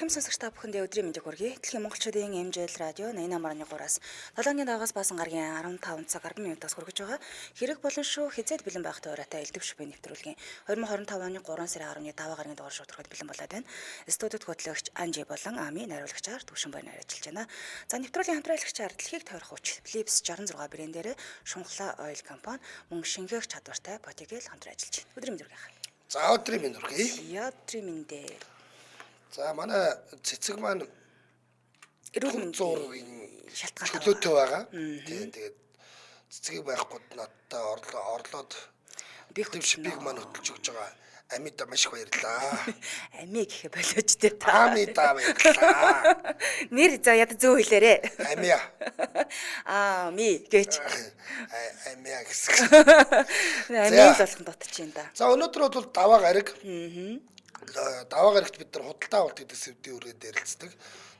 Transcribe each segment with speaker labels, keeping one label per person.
Speaker 1: Эрхэм сонсогч та бүхэндээ өдрийн мэндийг хүргэе. Дэлхийн монголчуудын MJL радио 88.3-аас 7-ны дагаас Баасан гарагийн 15 цаг 10 минутаас хүргэж байгаа. Хэрэг болон шүү хизээд бэлэн байх туурайтай элдв шүбэ нэвтрүүлгийн 2025 оны 3 сарын 10-ны даваа гарагийн дугаар шударгад бэлэн болоод байна. Студид хөтлөгч Анжи болон Ами найруулагчаар Төвшин Баян ажиллаж байна. За нэвтрүүлгийн хамтран ажиллагчаар дэлхийг тойрох хүч Philips 66 брэндээр Шунхлаа Oil компани мөн шингээх чадвартай Botigel хамтран ажиллаж байна. Өдрийн мэнд хүргэе.
Speaker 2: За өдрийн мэнд хүргэе.
Speaker 1: Өдрийн мэнд.
Speaker 2: За манай цэцэг маань
Speaker 1: эрүүл мэндийн
Speaker 2: зуурын
Speaker 1: шалтгаан
Speaker 2: чөлөөтэй байгаа. Тийм, тэгээд цэцгийг байхгүй надтай орлоод
Speaker 1: би
Speaker 2: дэвшбиг маань хөтөлж өгч байгаа. Амида маш их баярлаа.
Speaker 1: Ами гэхэ болооч те та.
Speaker 2: Амида баярлаа.
Speaker 1: Нэр за яд зөв хэлээрэ.
Speaker 2: Амиа.
Speaker 1: Ами гэж.
Speaker 2: Амиа гэсэн.
Speaker 1: Ами л болох дутчих юм да.
Speaker 2: За өнөөдөр бол даваа гараг. Даваа гарагт бид нар худалдаа авалт гэдэг сэдвийн үрээд ярилцдаг.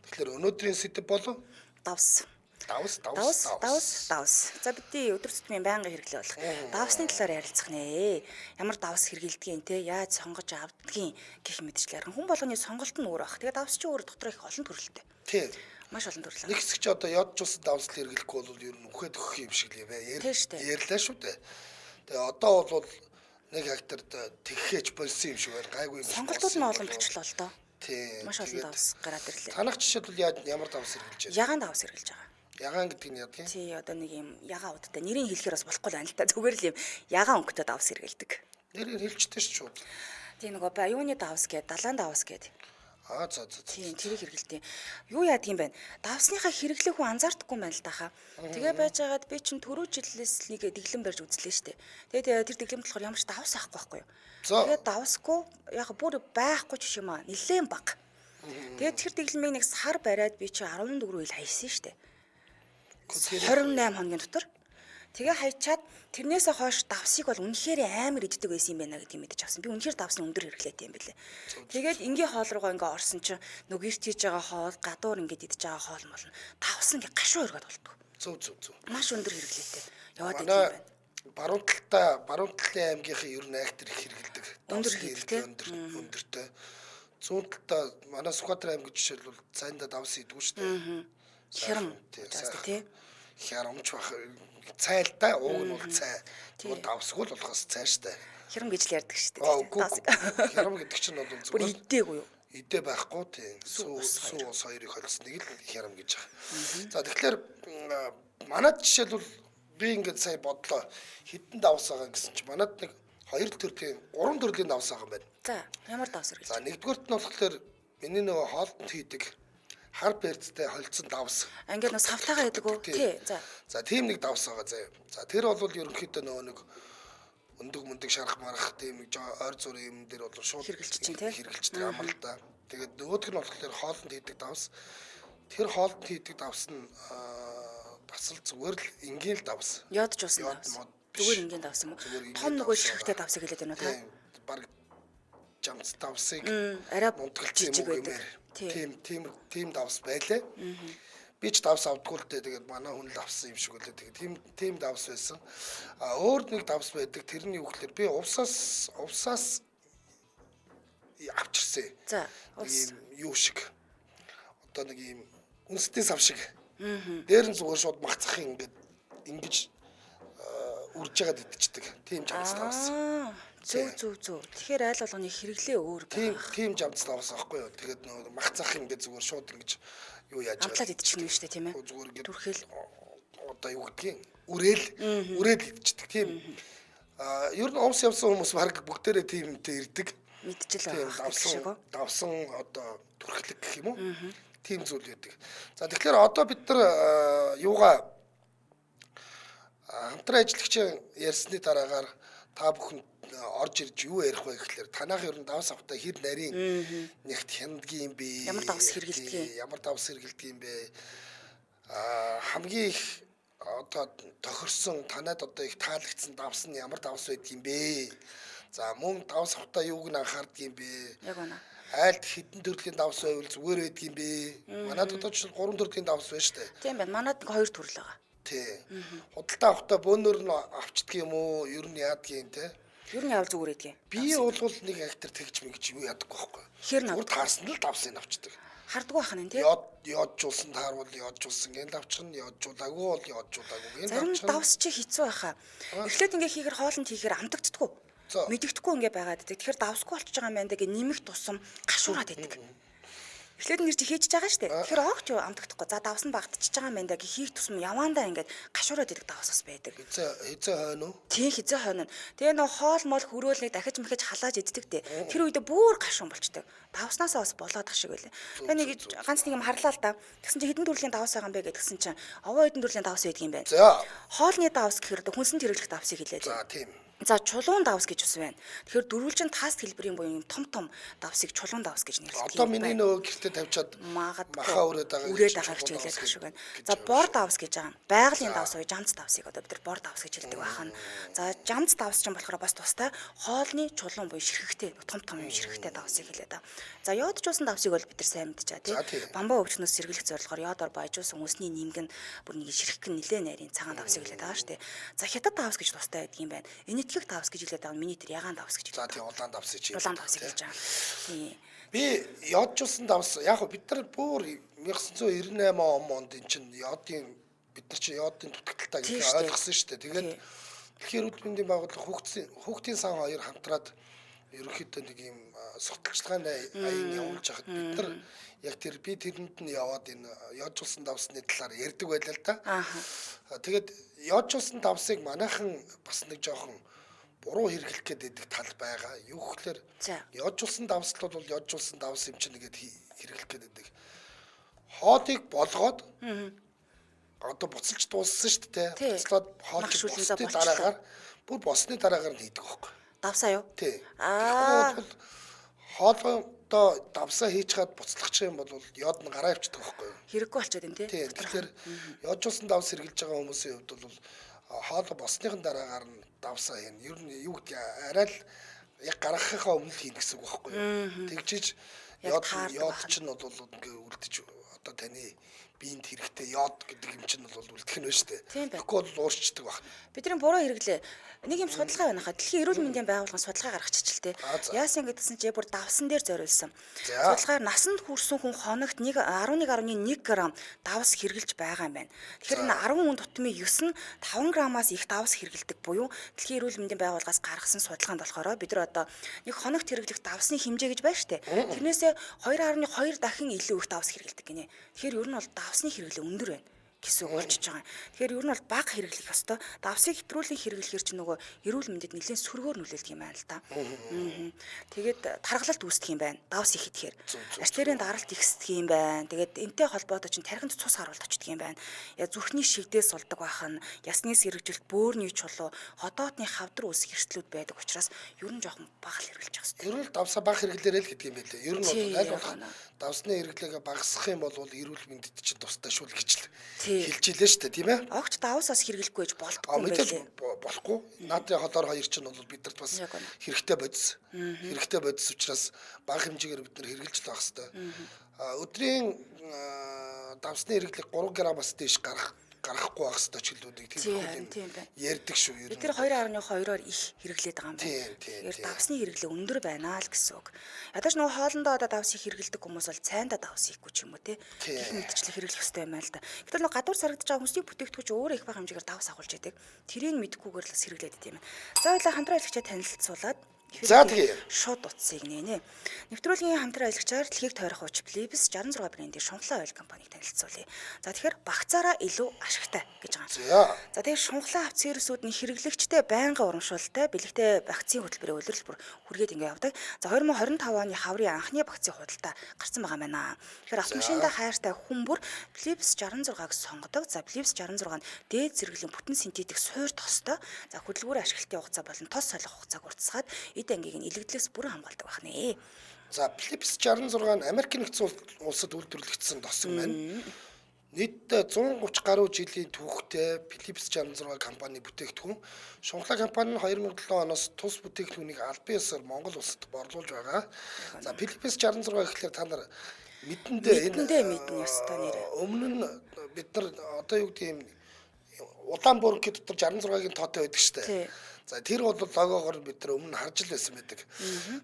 Speaker 2: Тэгэхээр өнөөдрийн сэдэв бол
Speaker 1: давс.
Speaker 2: Давс, давс,
Speaker 1: давс, давс. За бидний өдөр тутмын байнгын хэрэглээ болох давсны талаар ярилцах нэ. Ямар давс хэрэгэлдгийг те, яаж сонгож авдгийг гэх мэтчлэр. Хүн болгоны сонголт нь өөр баг. Тэгээ давс чи өөр дотор их олон төрөлтэй.
Speaker 2: Тийм.
Speaker 1: Маш олон төрөл.
Speaker 2: Нэг хэсэг чи одоо ядж усан давсл хэрэглэхгүй бол ер нь үхээд өгөх юм шиг л юм байна. Ярьлаа шүү дээ. Тэгээ одоо бол нэг хектарт тэгхээч болсон юм шиг байна. Гайгүй юм.
Speaker 1: Сонголтууд нь олон болчлоо л доо.
Speaker 2: Тийм.
Speaker 1: Маш олон давс гараад ирлээ.
Speaker 2: Танах жишээлбэл яаж ямар давс хэрэглэж байна?
Speaker 1: Ягаан давс хэрэглэж байгаа.
Speaker 2: Ягаан гэдэг нь яадаг юм?
Speaker 1: Тий, одоо нэг юм ягаан удтай. Нэрийг хэлэхээр бас болохгүй л байна л та. Зүгээр л юм ягаан өнгөтэй давс хэрэглэдэг.
Speaker 2: Нэрийг хэлжтэй шүү.
Speaker 1: Тий, нөгөө ба юуны давс гээд, далайн давс гээд.
Speaker 2: Аа за за.
Speaker 1: Тийм, тэрийг хэрэглэдэг. Юу яадаг юм бэ? Давсныхаа хэрэглэх хүн анзаардаггүй юм байна л даха. Тэгээ байжгаад би чинь түрүү жилээс нэг дэглэм барьж үзлээ штэ. Тэгээд тэр дэглэмд болохоор ямар ч давс авахгүй байхгүй юу? Тэгээд давсгүй яг бүр байхгүй ч юм аа. Нилээн баг. Тэгээд тэр дэглэмийг нэг сар бариад би чи 14 ил хайсан штэ. 28 хоногийн дотор. Тэгээ хайчаад тэрнээсээ хойш давсыг бол үнэхээр амар иддэг байсан юм байна гэдгийг мэдэж авсан. Би үнэхээр давсны өндөр хэрэглээтэй юм билээ. Тэгээд энгийн хоол руугаа ингээ орсон чинь нөгөө гэрт хийж байгаа хоол, гадуур ингээд идэж байгаа хоол молно. Давс ингээ гашуу өргөд болтгоо.
Speaker 2: Зөв зөв зөв.
Speaker 1: Маш өндөр хэрэглээтэй. Яваад идэв юм байна.
Speaker 2: Баруун талтай, баруун талын аймгийнхын ер нь актер их хэрэглэдэг.
Speaker 1: Өндөр хэрэглэтэй.
Speaker 2: Өндөртэй. Зүүн талтай манай Сүхбаатар аймаг жишээлбэл цайнда давс идэггүй шүү дээ.
Speaker 1: Хярам. Тий.
Speaker 2: Хярамч бах цай л да, ууг нь бол цай. Зүгээр давсгүй л болохоос цай штэ.
Speaker 1: Хярам гэж л ярьдаг штэ.
Speaker 2: Хярам гэдэг чинь бол
Speaker 1: зүгээр бүр идээгүй юу?
Speaker 2: Идэ байхгүй тийм. Сүү сүү ус хоёрыг холсныг л хярам гэж байгаа. За тэгэхээр манад жишээлбэл би ингээд сая бодлоо хитэн давс байгаа гэсэн чи манад нэг хоёр төрлийн, гурван төрлийн давс байгаа юм байна.
Speaker 1: За ямар давс хэрэглэж?
Speaker 2: За нэгдүгüрт нь болохоор миний нөгөө хоолтонд хийдэг хар перцтэй холцсон давс.
Speaker 1: Ингээд нөө савтайгаа яадаг уу? Тий. За.
Speaker 2: За тийм нэг давс байгаа заяа. За тэр бол ерөнхийдөө нөгөө нэг өндөг мөндөг шарах марах тийм нэг ойр зургийн юм дээр бол шууд
Speaker 1: хэрэгжилж чинь тий.
Speaker 2: Хэрэгжилждэг амар л да. Тэгээд нөгөөх нь болохоор хоолнд хийдэг давс. Тэр хоолнд хийдэг давс нь бас л зүгээр л энгийн л давс.
Speaker 1: Йодж уусан давс. Зүгээр энгийн давс юм уу? Том нөгөө ширхтээ давсыг хэлээд байна уу та?
Speaker 2: Бараг жамц давсыг
Speaker 1: арай
Speaker 2: мунтгалсан юм уу гэмээр.
Speaker 1: Тийм
Speaker 2: тийм тийм давс байлээ. Би ч давс авдаггүй л дээ. Тэгээд манай хүн л авсан юм шиг үлээ. Тэгээд тийм тийм давс байсан. А өөр нэг давс байдаг. Тэрний юу гэхээр би увсаас авчирсан.
Speaker 1: За, увс
Speaker 2: юу шиг. Одоо нэг юм үнстэй сав шиг. Дээр нь зүгээр шууд махцах ингээд ингэж үрж жагаад идчихдэг. Тийм жамц давс.
Speaker 1: Зөв зөв зөв. Тэгэхээр айл болгоны хэрэглээ өөр
Speaker 2: байна. Тийм жамц давс аахгүй юу. Тэгээд нөгөө махцах ингээд зүгээр шууд ингэж юу яаж
Speaker 1: амтлаад идчих юм шүү дээ, тийм ээ.
Speaker 2: Зүгээр ингээд
Speaker 1: түрхэл
Speaker 2: одоо юу гэдгийг үрээл идчихдэг. Тийм. Аа ер нь увс явсан хүмүүс баг бүгдээрээ тиймтэй ирдэг.
Speaker 1: Мэдчихэл байгаа шиг үү?
Speaker 2: Давсан одоо түрхлэг гэх юм уу? Тийм зүйл байдаг. За тэгэхээр одоо бид нар юугаа хамтран ажиллагчийн ярьсны дараагаар та бүхэн орж ирж юу ярих вэ гэхлээр танах ер нь давс авахтаа хэр нарийн нэгт хяндгийн юм бэ?
Speaker 1: Ямар давс хэрэглэдэг юм?
Speaker 2: Ямар давс хэрэглэдэг юм бэ? Аа хамгийн их одоо тохирсон танад одоо их таалагдсан давс нь ямар давс байдаг юм бэ? За мөн давс авахтаа юуг нь анхаардаг юм бэ?
Speaker 1: Яг үнэ.
Speaker 2: Айлд хэдэн төрлийн давс байвал зүгээр байдаг юм бэ? Манад одоо жишээл 3 төрлийн давс байна шүү дээ.
Speaker 1: Тийм байна. Манад 2 төрөл байгаа.
Speaker 2: Тий. Худалдаа авахтаа бөөнөр нь авчдаг юм уу? Ер нь яадаг юм те?
Speaker 1: Ер нь яавал зүгээр идэх юм.
Speaker 2: Би бол нэг актер тэгж мэгж юу ядаггүй байхгүй. Зүгээр таарсан л давсыг авчдаг.
Speaker 1: Хардггүй байх нь тий.
Speaker 2: Йоджуулсан таарвал йоджуулсан гэн авчихна, йоджуулаагүй бол йоджуулаагүй гэн
Speaker 1: авчихна. Зарим давс чи хэцүү байхаа. Эхлээд ингээ хийхэр хоолнд хийхэр амтагддаггүй. Мэдэгдэхгүй ингээ байгаад байдаг. Тэгэхээр давсгүй болчихж байгаа юм байна даа гэ нэмэх тусам гашуураад байдаг. Эхлээд нь нэр чи хийж байгаа шүү дээ. Тэгэхээр огт юу амтагдахгүй. За давс нь багтчихж байгаа юм байна даа гэ хийх тусам яваандаа ингээд гашуураад байдаг давс бас байдаг.
Speaker 2: Хизээ хойно уу?
Speaker 1: Тийм хизээ хойно. Тэгээ нөө хоол мол хөрөөл нэг дахиж мэхэж халааж иддэг дээ. Тэр үедээ бүр гашуун болчдөг. Давснаасаа бас болоод ах шиг байлаа. Тэгээ нэг ганц нэг юм харлаа л да. Тэгсэн чинь хэдэн төрлийн давс байгаа юм бэ гэдгсэн чинь овоо хэдэн төрлийн давс байдаг юм байна.
Speaker 2: За.
Speaker 1: Хоолны давс гэхээр хүнсэнд хэрэглэх давсыг хэлээд.
Speaker 2: За тийм.
Speaker 1: За чулуун давс гэж бас байна. Тэгэхээр дөрвөлжин тас хэлбэрийн буюу юм том том давсыг чулуун давс гэж нэрлэдэг.
Speaker 2: Одоо миний нөгөө гэртээ тавьчаад маха үрээд
Speaker 1: байгаа гэж хэлээд байгаа шиг байна. За бор давс гэж байгаа. Байгалийн давс буюу жамц давсыг одоо бид нар бор давс гэж хэлдэг байх нь. За жамц давс ч юм болохоор бас тустай хоолны чулуун буюу ширхэгтэй том том юм ширхэгтэй давсыг хэлээд байгаа. За йоджуулсан давсыг бол бид нар сайн мэдчихэ тий. Бамбаа өвчнөөс сэргийлэх зорилгоор йодоор баяжуулсан үсний нэмэг нь бүр нэг ширхэг нь нилээ нарийн цагаан давсыг хэлээд байгаа шүү дээ. За хятад давс гэж тустай байдаг юм байна. Энэтхэг давс гэж хэлээд байгаа нь миний тэр ягаан давс гэж
Speaker 2: хэлээд. За тийм улаан давсыг чи.
Speaker 1: Улаан давсыг хэлж байгаа. Тийм.
Speaker 2: Би йоджуулсан давс яг бид нар бүр 1998 онд эн чинь йодын бид нар чи йодын дутагдaltaй гэж ойлгосон шүү дээ. Тэгээд дэлхийн эрүүл мэндийн байгууллага хүүхдийн сан хоёр хамтраад ерөнхийдөө нэг юм судалгааны аян явуулж хахад бид нар яг тэр би тэрэнд нь яваад энэ йоджуулсан давсны талаар ярьдаг байлаа л да. Тэгээд йоджуулсан давсыг манайхан бас нэг жоохон буруу хэрэглэх гээд байдаг тал байгаа. Юу гэхээр йоджуулсан давсл бол йоджуулсан давс юм чинь нэгэд хэрэглэх гээд байдаг. Хоолыг болгоод одоо буцалж дууссан шүү дээ. Буцлаад хоолж дуусны дараагаар бүр босны дараагаар нь хийдэг байхгүй.
Speaker 1: Давсаа юу?
Speaker 2: Тий. Аа. Хоолойдоо давсаа хийж хаад буцлах юм бол йод нь гараа явчихдаг байхгүй юу?
Speaker 1: Хэрэггүй болчиход юм тий.
Speaker 2: Тэгэхээр йоджуулсан давс хэрэглэж байгаа хүмүүсийн хувьд бол хоолой босныхын дараагаар нь давсаа хийнэ. Ер нь юу гэдэг арай л яг гаргахынхаа өмнө л хийнэ гэсэн үг байхгүй юу? Тэгжиж йод чинь бол ингээ үлдэж одоо таны биед хэрэгтэй йод гэдэг юм чинь бол үлдэх нь байна шүү дээ. Тэгэхгүй бол уурчдаг байна.
Speaker 1: Бидний буруу хэрэглээ. Нэг юм судалгаа байна хаа. Дэлхийн эрүүл мэндийн байгууллагын судалгаа гаргачихлээ. Яасан гэдгсэн чи бүр давсан дээр зориулсан. Судалгаар насанд хүрсэн хүн хоногт 11.1 г давс хэрэглэж байгаа юм байна. Тэгэхээр энэ 10 хүн тутмын 9 нь 5 грамаас их давс хэрэглэдэг буюу дэлхийн эрүүл мэндийн байгууллагаас гаргасан судалгаанд болохоор бид нар одоо нэг хоногт хэрэглэх давсны хэмжээ гэж байна шүү дээ. Тэрнээсээ 2.2 дахин илүү их давс хэрэглэдэг гинэ. Тэгэхээр ер нь бол давсны хэрэглээ өндөр байна гэсэн үг болчихж байгаа юм. Тэгэхээр ер нь бол бага хэрэглэх ёстой. Давсыг хэтрүүлэн хэрэглэхэр чинь нөгөө эрүүл мэндэд нэлээд сөргөөр нөлөөлдөг юм байна л да. Тэгээд таргалалт үүсдэг юм байна. Давс их идэхээр. Артерийн даралт ихсдэг юм байна. Тэгээд энтэй холбоотой чинь тархинд цус харуулт очдөг юм байна. Я зүрхний шигдээс сулдаг байх нь, ясны сэргэжилт, бөөрийн чулуу, ходоодны хавдар үүсэх эрсдлүүд байдаг учраас ер нь жоохон бага л хэрэглэж явах ёстой.
Speaker 2: Ер нь давсаа бага хэрэглээрэй л гэдэг юм байлээ. Ер нь бол аль болох давсны хэрэглээгээ багасгах юм бол эрүүл мэндэд чинь тустай шүү л гэж л хэлж илээ шүү дээ, тийм ээ.
Speaker 1: Огт давс бас хэрэглэхгүй гэж болдгоо юм байлээ.
Speaker 2: Болохгүй. Натрийн холоор хоёр чинь бол бидэрт бас хэрэгтэй бодис. Хэрэгтэй бодис учраас бага хэмжээгээр бид нар хэрэглэж л байх хэрэгтэй. Өдрийн давсны хэрэглэг 3 грамаас дээш гарахгүй байх хэрэгтэй ч гэлүүдийг тийм ярьдаг шүү.
Speaker 1: Бид тэр 2.2-оор их хэрэглээд байгаа юм байна. Тэгэхээр давсны хэрэглээ өндөр байна л гэсэн үг. Ядаж нөгөө хоолндоо одоо давс их хэрэглэдэг хүмүүс бол цайндаа давс хийхгүй ч юм уу те. Гэх мэтчлэн хэрэглэх хэрэгтэй юм байна л да. Гэтэл нөгөө гадуур сарагдаж байгаа хүмүүсийн бүтээгдэхүүн ч өөрөө их бага хэмжээгээр давс агуулж яадаг. Тэрийг мэдэхгүйгээр л бас хэрэглээд идэм юм. За хоёлаа хамтран ажиллагчаа танилцуулаад
Speaker 2: За тэгээ.
Speaker 1: Шууд утсыг нэ. Нэвтрүүлгийн хамтран ажиллагчаар дэлхийг тойрох уч Philips 66 брендийн шунхлаа ойл компаниг танилцуулъя. За тэгэхээр багцаараа илүү ашигтай гэж байгаа. За тэгэхээр шунхлаа авц сервисүүд нь хэрэглэгчтэй байнгын урамшуулалтай бэлэгтэй багцын хөтөлбөрийн улирал бүр хүргээд ингэ явдаг. За 2025 оны хаврын анхны багцын худалдаа гарсан байгаа юм байна. Тэгэхээр автомашиндаа хайртай хүн бүр Philips 66-г сонгодог. За Philips 66 нь дээд зэрэглэлийн бүтэн синтетик суур тостой. За хөдөлгүүр ашиглалтын хугацаа болон тос солих хугацааг уртасгаад эд ангийг нь илэгдлээс бүрэн хамгаалдаг байх нэ.
Speaker 2: За Philips 66 нь Америкийн нэгдсэн улсад үйлдвэрлэгдсэн тос юм байна. Нийтдээ 130 гаруй жилийн түүхтэй Philips 66 компани бүтээгдэхүүн. Шунхлаа компани нь 2007 оноос тус бүтээгдэхүүнийг албан ёсоор Монгол улсад борлуулж байгаа. За Philips 66 гэхлээр та нар мэдэндээ
Speaker 1: энэ мэднэ ёстой нэр.
Speaker 2: Өмнө нь бид нар одоо юу гэдэг юм Улаан бүрэнхий дотор 66-гийн тоотой байдаг шүү дээ. За тэр бол логогоор бид нар өмнө харж л байсан байдаг.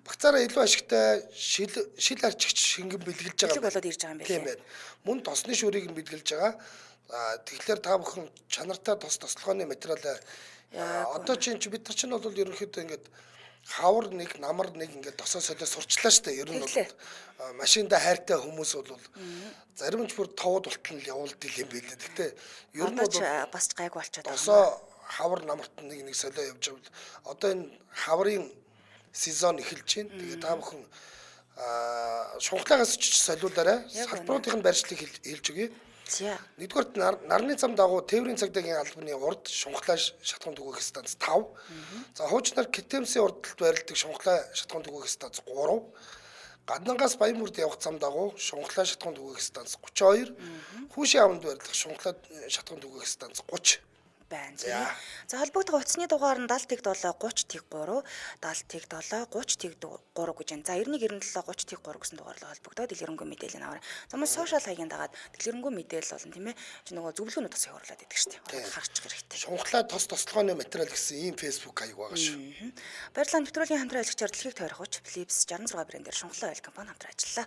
Speaker 2: Багцаараа илүү ашигтай шил арчигч шингэн бэлгэлж байгаа.
Speaker 1: Бэлэг болоод ирж байгаа юм байна.
Speaker 2: Тийм байна. Мөн тосны шүрийг нь бэлгэлж байгаа. Тэгэхээр та бүхэн чанартай тос тослогооны материал одоо чинь бид нар чинь бол ерөнхийдөө ингээд хавар нэг намар нэг ингээд тосоо солио сурчлаа шүү дээ. Ер нь бол машинда хайртай хүмүүс бол зарим ч бүр товод болтол нь явуулдаг юм билээ. Гэхдээ ер нь бол
Speaker 1: бас гайг болчиход байгаа.
Speaker 2: Тосоо хавар намарт нэг нэг солио явж байвал одоо энэ хаврын сезон эхэлж байна. Тэгээ та бүхэн шунхлагаас ч солиулаарай. Салбаруудын байршлыг хэлж өгье. Нэгдүгээрт нарны зам дагуу тээврийн цагдаагийн албаны урд шунхлаа шатхуун түгээх станц 5. За хуучнаар КТМС-ийн урд талд байрладаг шунхлаа шатхуун түгээх станц 3. Гаднангаас Баянмөрд явах зам дагуу шунхлаа шатхуун түгээх станц 32. Хүүшийн аманд байрлах шунхлаа шатхуун түгээх станц 30
Speaker 1: байна. За холбогдох утасны дугаар нь 70 тэг 7 30 тэг 3 70 тэг 7 30 тэг 3 гэж байна. За 91 97 30 тэг 3 гэсэн дугаарлаа холбогдоод дэлгэрэнгүй мэдээлэл аваарай. За мөн сошиал хаягийн дагаад дэлгэрэнгүй мэдээлэл болно тийм ээ. Чи нөгөө зөвлөгөөнүүд бас явуулаад идэг шүү дээ. Харчих хэрэгтэй.
Speaker 2: Шунхлаа тос тослогооны материал гэсэн ийм Facebook хаяг байгаа шүү.
Speaker 1: Баярлалаа. Нэвтрүүлгийн хамтран ажиллагчаар дэлхийг тойрох уч Philips 66 брэндээр шунхлаа ойл компани хамтран ажиллалаа.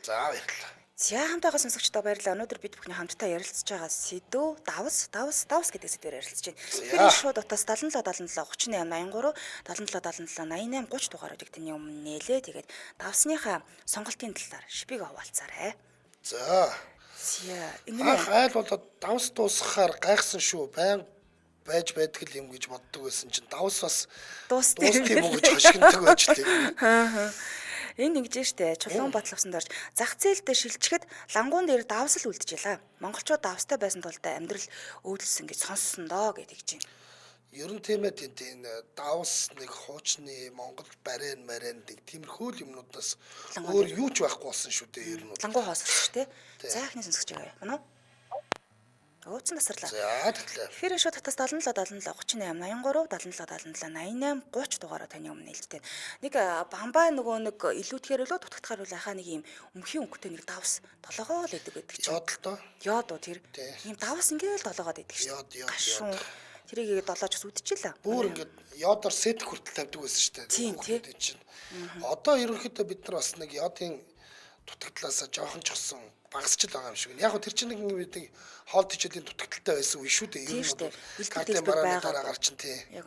Speaker 2: За баярлалаа.
Speaker 1: За хамтайгаа сонсогчдоо баярлалаа. Өнөөдөр бид бүхний хамтдаа ярилцж байгаа сэдв давс давс давс гэдэг сэдвээр ярилцж байна. Тэгэхээр шууд утас 77 77 38 83 77 77 88 30 дугааруудыг таны өмнө нээлээ. Тэгээд давсныхаа сонголтын талаар шипийг хуваалцаарай.
Speaker 2: За.
Speaker 1: За
Speaker 2: анх айл болоод давс дуусгахаар гайхсан шүү. Баян байж байдаг л юм гэж боддог байсан чинь давс бас дуусд юм уу гэж хошигнодог байж тээ.
Speaker 1: Аа. Энэ ингэж штэ Чулуун Батлавсанд орж зах зээл дээр шилжихэд лангуун дээр давс л үлджээ. Монголчууд давстай байсан тул амьдрал өвдөлсөн гэж сонссон доо гэдэг чинь.
Speaker 2: Ер нь тийм ээ тийм давс нэг хуучны Монгол барин марин нэг тиймэрхүү л юмнуудаас өөр юу ч байхгүй болсон шүү дээ ер нь.
Speaker 1: Лангуу хоосорч штэ. За ихний сонсогч байгаа юм уу? Ууцсан тасарлаа.
Speaker 2: За тэглээ.
Speaker 1: Эфирийн шууд татас 77 77 38 83 77 77 88 30 дугаараа таны өмнө нээлттэй. Нэг бамбай нөгөө нэг илүүтгэхэр лөө дутагдахаар үл ахаа нэг юм өмхийн өнгөтэй нэг давс долоогоо л идэг гэдэг чинь.
Speaker 2: Йод л доо.
Speaker 1: Йод уу тэр. Ийм давс ингээл долоогоод идэг шүү.
Speaker 2: Йод йод.
Speaker 1: Тэрийг долоож бас үдчихлээ.
Speaker 2: Бүр ингээд йодоор сетг хүртэл тавьдаг байсан шүү дээ.
Speaker 1: Тийм
Speaker 2: чинь. Одоо ерөнхийдөө бид нар бас нэг йодын дутагдлаасаа жоохон ч болсон багасч л байгаа юм шиг. Яг гоо тэр чинь нэг бид хоол тэжээлийн дутагдaltaй байсан үе шүү дээ.
Speaker 1: Ер нь бол
Speaker 2: картын барааны дараа гар чинь тий.
Speaker 1: Яг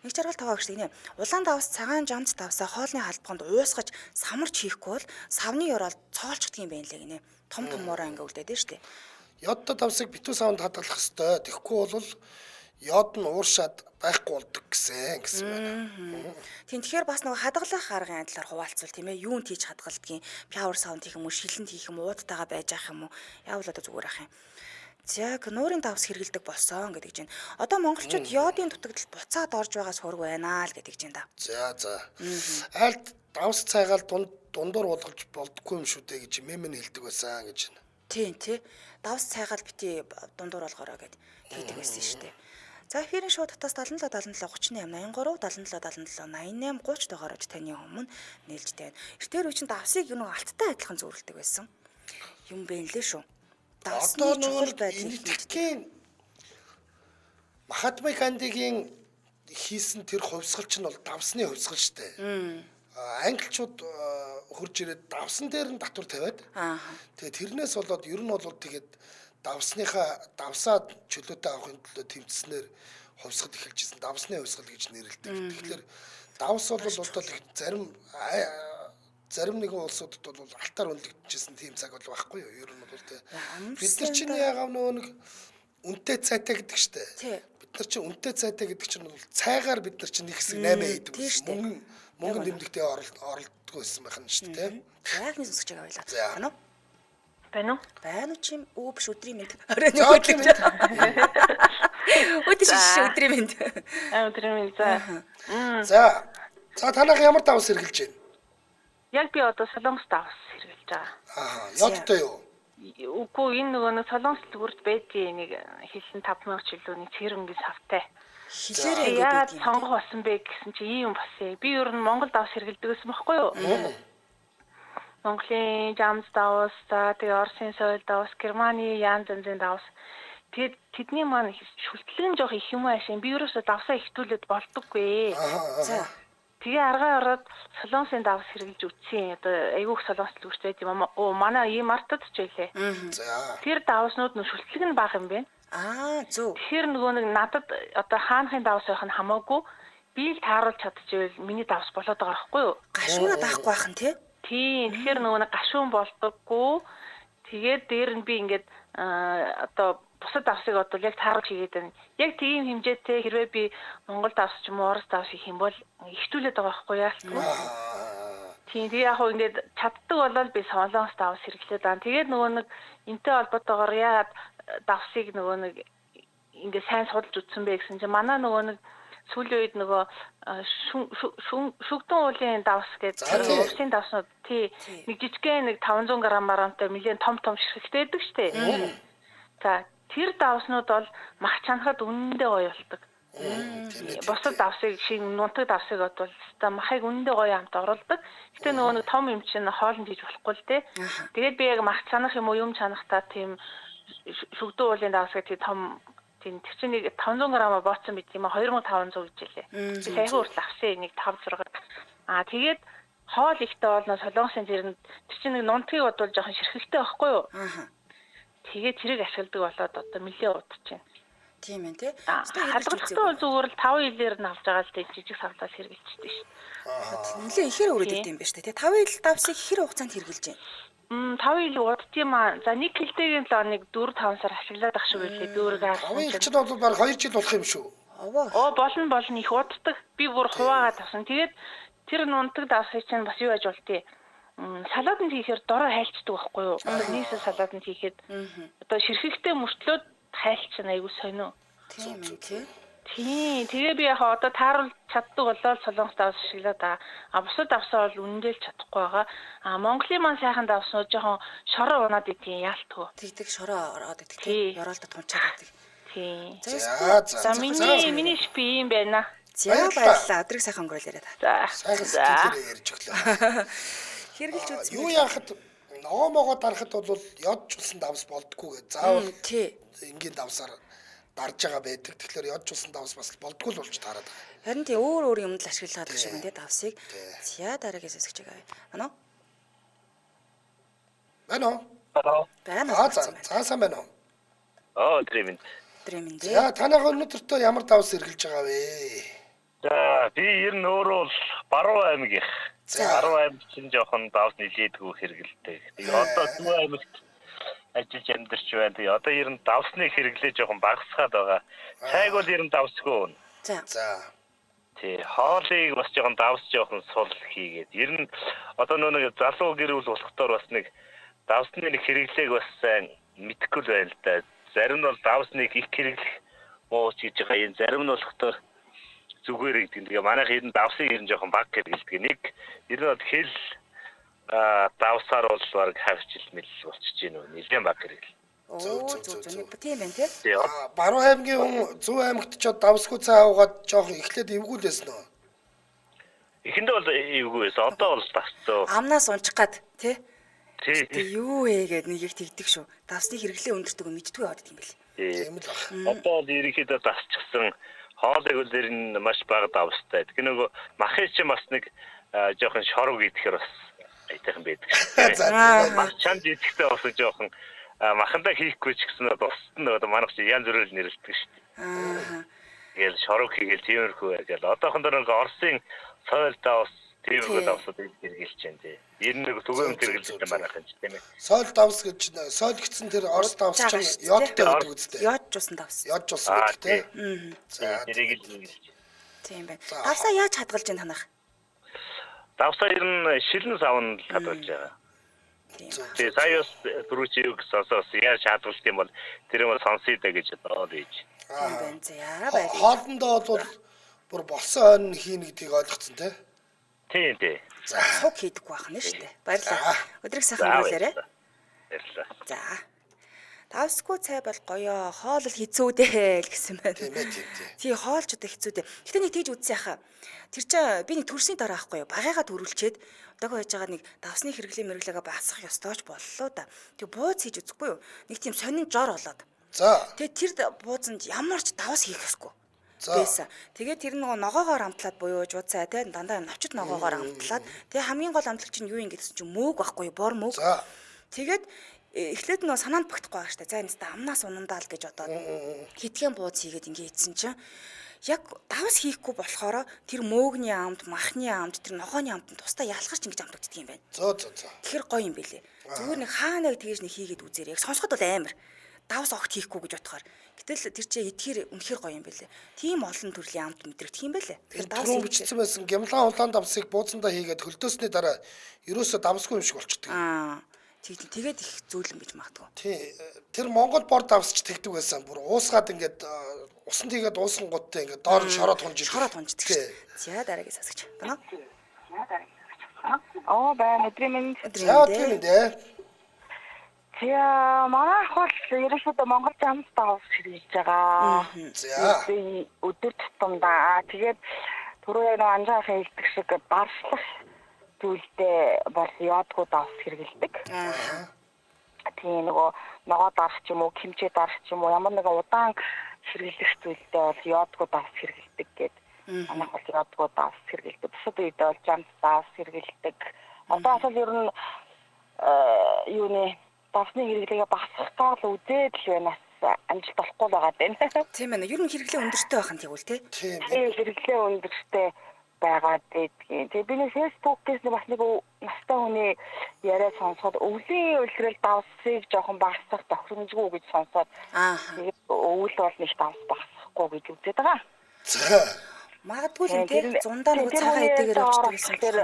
Speaker 1: нэг жаргал таваа гэж гинэ. Улаан давс цагаан жамц давсаа хоолны халбаганд уусгаж самарч хийхгүй бол савны ёроол цоолчдөг юм байна лээ гинэ. Том томоороо ингээ үлдээд нь шүү дээ.
Speaker 2: Йодтой давсыг битүү савнд хадгалах ёстой. Тэгэхгүй бол йод нь ууршаад байхгүй болдог гэсэн байна.
Speaker 1: Тийм тэгэхээр бас нөгөө хадгалах аргын талаар хуваалцвал тийм ээ юунд хийж хадгалдгийг, пяур саунд хийх юм уу, шилэнд хийх юм уу, уудтайгаа байж ах юм уу? Яавал одоо зүгээр ах юм. За нуурын давс хэрэгэлдэг болсон гэдэг чинь. Одоо монголчууд йодын дутагдал буцаад орж байгаа сург байна л гэдэг чинь да.
Speaker 2: За за. Айлд давс цайгаал дундуур болгож болдгоо юм шүү дээ гэж мэмэн хэлдэг байсан гэж.
Speaker 1: Тийм тий. Давс цайгаал бити дундуур болгоорой гэд тэгдэг байсан шүү дээ. За эфирийн шууд татас 77 77 38 83 77 77 88 30 дугаарч таны өмнө нээлттэй байна. Эртээр үе чинь давсыг нөгөө алттай адилхан зүүрэлдэг байсан юм бэ лээ шүү. Давсны чухал байдлыг
Speaker 2: хэлдэг. Махатма Гандигийн хийсэн тэр хувьсгал чинь бол давсны хувьсгал шүү дээ. Англичууд хурж ирээд давсан дээр нь татвар тавиад. Тэгээ тэрнээс болоод ер нь бол тэгээд давсныхаа давсаа чөлөөтэй авахын төлөө тэмцснээр хувьсгал эхэлж ирсэн. Давсны хувьсгал гэж нэрлэдэг. Тэгэхээр давс бол одоо зарим нэгэн улсуудад бол алтаар үнэлэгдэжсэн тийм цаг бол байхгүй юу? Ер нь бол тэ. Бид нар чинь яагаад нөгөө нэг үнэтэй цайтай гэдэг штэ. Бид нар чинь үнэтэй цайтай гэдэг чинь бол цайгаар бид нар чинь нэг хэсэг 8 хийдэг. Мөнгө нэмэгдээ оролддог байсан байх нь штэ тэ.
Speaker 1: Байхны сонсогч байгаа байлаа. Байна уу?
Speaker 3: Байна уу?
Speaker 1: Байна уу чим? Өө биш өдрийн мэнд. Орой нэг өдөр. Өдөр шиш өдрийн мэнд.
Speaker 3: Аа өдрийн мэнд за.
Speaker 2: За. За танайх ямар давс хэрэглэж байна?
Speaker 3: Яг би одоо солонгос давс хэрэглэж байгаа.
Speaker 2: Аа, йодтой юу?
Speaker 3: Үгүй энэ нөгөө нэг солонгос зүгүрт байдгийн нэг хилэн 5000 ч илүү нэг цэрэнгийн савтай.
Speaker 1: Хилээрээ ингээд
Speaker 3: яагаад сонгох болсон бэ гэсэн чи ийм юм болсон. Би ер нь Монгол давс хэрэглэдэг байсан байхгүй юу? Монголын жамз давс, за тэгээ Оросын соёл давс, Германы янз янзын давс. Тэгээд тэдний маань шүлтлэг нь жоох их юм аашин. Би ерөөсөө давсаа ихтүүлээд болдоггүй.
Speaker 1: За.
Speaker 3: Тэгээ аргаа ороод солонгосын давс хэрэглэж үтсэн. Одоо айгүйх солонгос төлөвчтэй байд юм аа. Манай ийм артад ч байлээ.
Speaker 2: За.
Speaker 3: Тэр давснууд нь шүлтлэг нь бага юм байна.
Speaker 1: Аа, зөв.
Speaker 3: Тэгэхээр нөгөө нэг надад одоо хаанхын давс байх нь хамаагүй би л тааруулж чадчихвэл миний давс болоод байгаа байхгүй юу?
Speaker 1: Гашуунаа даахгүй байх нь тий?
Speaker 3: Тийм. Тэгэхээр нөгөө нэг гашуун болдоггүй. Тэгээд дээр нь би ингээд одоо бусад давсыг одоо яг тааруулж хийгээд байна. Яг тийм хэмжээтэй хэрвээ би Монгол давс ч юм уу Орос давс хийх юм бол ихтүүлээд байгаа байхгүй яалтгүй. Тийм. Тэгээ яг хөө ингээд чаддаг болол би солонгос давс хэрэглээд байгаа. Тэгээд нөгөө нэг энтэй холбоотойгоор яагаад давсыг нөгөө нэг ингээд сайн судалж үзсэн бэ гэсэн чинь манай нөгөө нэг сүүлийн үед нөгөө шүгдэн уулын давс гэдэг урсын давснууд тий нэг жижигхэн нэг 500 г марамтай нэлээд том том ширхэгтэй байдаг штэ. За тэр давснууд бол мах чанахад үнэндээ гоё болдог. Бусад давсыг шиг нунтаг давсыг бодвол өстой махыг үнэндээ гоё амт оруулдаг. Гэтэ нөгөө нэг том юм чинь хоолнд хийж болохгүй л дээ. Тэгээд би яг мах чанах юм уу юм чанахтаа тийм шүгдэн уулын давс гэх тийм том тийм тэр чинь нэг 500 г бооцсон байт юм а 2500 гэж хэлээ. Би саяхан хүртэл авсан нэг 5 6. Аа тэгээд хоол ихтэй болно солонгосын зэрэнд тэр чинь нэг нунтгийг бодвол жоохон ширхэгтэй байхгүй юу? Тэгээд тэрийг ашигладаг болоод одоо нэлээ удаж байна.
Speaker 1: Тийм ээ тий.
Speaker 3: Хадгалахдаа бол зүгээр л 5 илээр нь авч байгаа л тий жижиг савлал хэрэгжилчихдээ шүү.
Speaker 1: Нэлээ ихээр өрөөд идэм байх шүү дээ тий. 5 ил давсыг хэр хугацаанд хэрэглэж байна?
Speaker 3: 5 ил удд юм аа. За нэг хилтэйгийн л нэг 4-5 сар ашиглаад ах шиг байлээ. Би өөрийгөө
Speaker 2: 5 ил чинь бол баг 2 жил болох юм шүү.
Speaker 3: Оо болно их уддаг. Би бүр хуваагаад авсан. Тэгээд тэр нунтаг давсыг чинь бас юу яаж болтыг. Салаатанд хийхээр дорой хайлчдаг байхгүй юу? Одоо нийсэл салаатанд хийхэд одоо ширхэгтэй мөртлөөд хайлчин айгуу сонио.
Speaker 1: Тийм ээ тий.
Speaker 3: Тийм. Тэгээ би яг одоо тааруул чаддаг болоод солонгос давс ашиглаад байгаа. А бусад давсаа бол үнэндээ л чадахгүй байгаа. А Монголын маань сайхан давснууд жоохон шороо унаад идэх яалтгүй.
Speaker 1: Тэгдэг шороо ороод идэх тий. Ёроолдо тунчаад идэх.
Speaker 3: Тийм.
Speaker 2: За
Speaker 3: миний шпи юм байна.
Speaker 1: За баярлалаа. Өдрийг сайхан өнгөрөөлөөрэй та.
Speaker 3: За
Speaker 2: сайхан сэтгэлээр ярьж өглөө.
Speaker 1: Хэрэглэж үзсэн.
Speaker 2: Юу яхад ногоо могоо дарахад бол ёдчулсан давс болдгоо гэ. Заавал энгийн давсаар дарж байгаа байдаг. Тэгэхээр ёдчулсан давс бас болдгоо л болж таарад байгаа.
Speaker 1: Харин тий өөр өөр юмд л ашиглаад байгаа шиг байна тий давсыг. За дараагийн сонсогч байгаа. Байна уу?
Speaker 2: Байна уу?
Speaker 1: Байна уу?
Speaker 2: За сайн байна уу?
Speaker 4: Аа өдрийн мэнд.
Speaker 1: Өдрийн мэнд.
Speaker 2: За танайх өнөөдөртөө ямар давс хэрэглэж байгаа вэ?
Speaker 4: За би ер нь өөрөө бол Баруун аймагийнх. Баруун аймаг чинь жоохон давс нилээдгүй хэрэгэлдэг. Тэгээ одоо Зүүн аймагт ажиллаж амьдарч байна. Тэгээ одоо ер нь давсны хэрэглээ жоохон багасгаад байгаа. Цайг бол ер нь давсгүй өгнө.
Speaker 1: За.
Speaker 4: Тий, хоолыг бас жоохон давс жоохон сул хийгээд. Ер нь одоо нэг залуу гэр бүл болохдоор бас нэг давсны нэг хэрэглээг бас сайн мэдэхгүй л байна л да. Зарим нь бол давсныг их хэрэглэх муу ч гэж байгаа юм. Зарим нь болохдоор зүгээр гэдэг. Тэгээ манайх ер нь давсыг ер нь жоохон баг хэрэглэдэг. Нэг ер нь бол хэл давсаар бол баг хавчил мэл болчихж гин үү. Нилээн баг хэрэглээ.
Speaker 1: Оо зүг зүг нэг тийм байна тий.
Speaker 2: Баруун аймгийн хүн Зүүн аймагт ч давсгүй цай уугаад жоохон эхлээд эвгүй л байсан уу?
Speaker 4: Эхэндээ бол эвгүй байсан. Одоо бол давсцоо.
Speaker 1: Амнаас унчих гад тий.
Speaker 4: Тий.
Speaker 1: Юу вэ гэд нэг их тэгдэг шүү. Давсны хэрэглээ өндөртөг мэддгүй яваад идэм бэл.
Speaker 4: Тийм л баг. Одоо бол ерөнхийдөө давсчихсан. Хоолыг бол ер нь маш бага давстай. Тэгэхээр нөгөө махын чинь бас нэг жоохон шорог идэхэр бас айтайхан байдаг шүү. Мах чанд идэхтэй бас жоохон махандаа хийхгүй ч гэсэн бусд нь нөгөө манайх чинь янз бүрээр нэрлэдэг шүү дээ.
Speaker 1: Аа.
Speaker 4: Тэгэл шорог хийгээл тиймэрхүү байгаал. Одоохондоо нэг Оросын соёл давс тиймэрхүү давсууд хэрэгжилж байна тий. Ер нь нэг түгээмж хэрэгжилж манайх юм чи тийм ээ.
Speaker 2: Соёл давс гэж соёл гэсэн тэр Орос давс чинь йодтой байдаг үстэй.
Speaker 1: Йоджуулсан давс.
Speaker 2: Йоджуулсан гэдэг тий.
Speaker 4: За тэрийг л хэрэгжилж.
Speaker 1: Тийм байна. Давсаа яаж хадгалж байна танах?
Speaker 4: Давсаа ер нь шилэн савн л хадгалж байгаа. Тэгээ сая бас түрүүч юу гэсэн сонсоос яаж хадгалт юм бол тэр юм сонсъё да гэж бодоод ийж.
Speaker 1: Тийм байна. За баярлалаа.
Speaker 2: Хоолндоо бол бүр болсон ойн хийнэ гэдгийг ойлгоцсон тий.
Speaker 4: Тийм тий.
Speaker 2: За
Speaker 1: суг хийдэггүй байх нь шүү дээ. Баярлалаа. Өдрийг сайхан өнгөрүүлээрэй.
Speaker 4: Баярлалаа.
Speaker 1: За. Давсгүй цай бол гоё. Хоол л хэцүү дээ л гэсэн байна.
Speaker 2: Тийм ээ тийм тий.
Speaker 1: Тий хоол ч одоо хэцүү дээ. Гэтэ нэг тийж үзсэн яхаа. Тэр чинь би нэг төрсний дараа ахгүй юу? Багыгаа төрүүлчээд одоогоо хийж байгаа нэг давсны хэрэглээ мэрглээгээ басах ёстой ч боллоо да. Тэг бууз хийж үзэхгүй юу? Нэг тийм сонин жор болоод.
Speaker 2: За.
Speaker 1: Тэгээ тэр буузанд ямар ч давс хийх ёсгүй. Байсан. Тэгээ тэр нөгөө ногоогоор амтлаад буюу жууцаа те дандаа навчит ногоогоор амтлаад тэгээ хамгийн гол амтлагч нь юу юм гэсэн чинь мөөг байхгүй бор мөөг. Тэгээд эхлээд нөгөө санаанд багтахгүй байгаа штэ. За энэ та амнаас унандаа л гэж бодоод хитгэн бууз хийгээд ингээ ийдсэн чинь яг давс хийхгүй болохоор тэр мөөгний амт, махны амт, тэр ногооны амт нь тусдаа ялгарч ингэж амтагддаг юм байна.
Speaker 2: Зөө зөө зөө.
Speaker 1: Тэгэхээр гоё юм бэлээ. Зүгээр нэг хаа нэг тэгэж нэг хийгээд үзээрэй. Яг сонсоход бол амар. Давс огт хийхгүй гэж бодохоор. Гэтэл тэр чинь идэхэр үнэхэр гоё юм бэлээ. Тийм олон төрлийн амт мэдрэгдэх юм бэлээ.
Speaker 2: Тэгэхээр давс бичсэн байсан гямлан улаан давсыг бууцандаа хийгээд хөлдөөсний дараа ерөөсөө давсгүй юм шиг болчихдог.
Speaker 1: Аа. Тэгээд их зөөлөн гэж магадгүй.
Speaker 2: Тий. Тэр Монгол бор давсч тэгдэг байсан. Бүр уусгаад ингээд усан тийгээд уусан гуттай ингээд доор нь шороо тунж идэг.
Speaker 1: Шороо тунждаг шүү. За дараагийн сонсогч. Байна уу?
Speaker 3: За дараагийн сонсогч. Оо бай өдрийн мэнд.
Speaker 2: За өдрийн мэнд ээ.
Speaker 3: За манайх бол ерөнхийдөө Монгол жамс давс хэрэглэж байгаа.
Speaker 2: За.
Speaker 3: Өдөр тутамдаа. Тэгээд түрүү яг нэг анжаахын хэлдэг шиг баршлах зүйлдээ бол яадгүй давс хэрэглэдэг.
Speaker 1: Аа.
Speaker 3: Тийм нөгөө ногоо дарах ч юм уу, кимчээ дарах ч юм уу, ямар нэгэн удаан хэрэглэх зүйлдээ бол яадгүй давс хэрэглэдэг гээд манайх бол яадгүй давс хэрэглэдэг. Бусад үедээ бол жамс давс хэрэглэдэг. Одоо асал ер нь юуны давсны хэрэглээгээ багасгах гал үзээд л байна. Амжилт болохгүй л байгаа даа.
Speaker 1: Тийм ээ. Ер нь хэрэглээ өндөртэй байх нь тэгвэл тий.
Speaker 2: Тийм
Speaker 3: хэрэглээ өндөртэй байгаад байдгийн. Тэгээ би нэг Facebook-ээс бас нэг настай хүний яриа сонсоход өвлийн үлрэл давсыг жоохон багасгах тохиромжгүй гэж сонсоод тэгээд өвөл бол нэг давс багасгахгүй гэж үзээд байгаа.
Speaker 2: За.
Speaker 1: Магадгүй л тий зундаа нөгөө цагаан эдэгээр авчдаг гэсэн.
Speaker 3: Тэр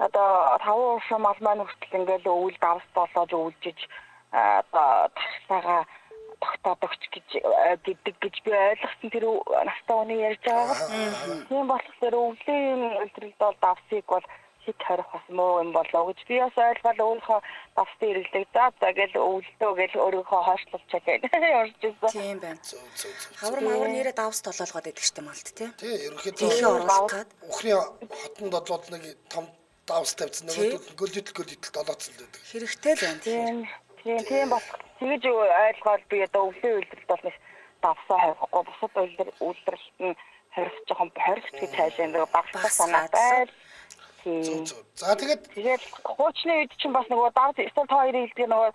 Speaker 3: одоо 5 уушаа мал маань хүртэл ингээл өвөл давс болоож өвлжиж одоо тарсаага тогтоодогч гэж гэдэг гэж би ойлгосон тэр настай хүний ярьж байгаа. Тийм болохоор өвлийн үлрэлд бол давсыг бол хит хорих бас муу юм болоо гэж би бас ойлгоод өөрийнхөө давсны хэрэглээг за за гэл өвлдөө гэл өөрийнхөө хойшлуулчихлаа гэж явж ирсэн.
Speaker 1: Тийм байна.
Speaker 2: Зөв зөв зөв.
Speaker 1: Хавар мавар нэрээ давс толоолгоод идэх штэ малт тий.
Speaker 2: Тий, ерөнхийдөө
Speaker 1: Тэнхээ оруулах гад.
Speaker 2: Үхрийн хотонд бол нэг том давс тавьсан нөгөөдөл гөлдөл гөлдөл долооцсон л байдаг.
Speaker 1: Хэрэгтэй л байна тэгэхээр.
Speaker 3: Тийм тийм болох тэгэж ойлгоод би одоо өвлийн үйлдвэрлэлд бол нэг давсаа хорих бусад үйлдвэрлэлт нь хорих жоохон хорих гэж цаашаа нэг багасгах санаатай.
Speaker 2: Зөв зөв. За тэгээд
Speaker 3: хуучны үед чинь бас нөгөө давс эсвэл та хоёрын хэлдэг нөгөө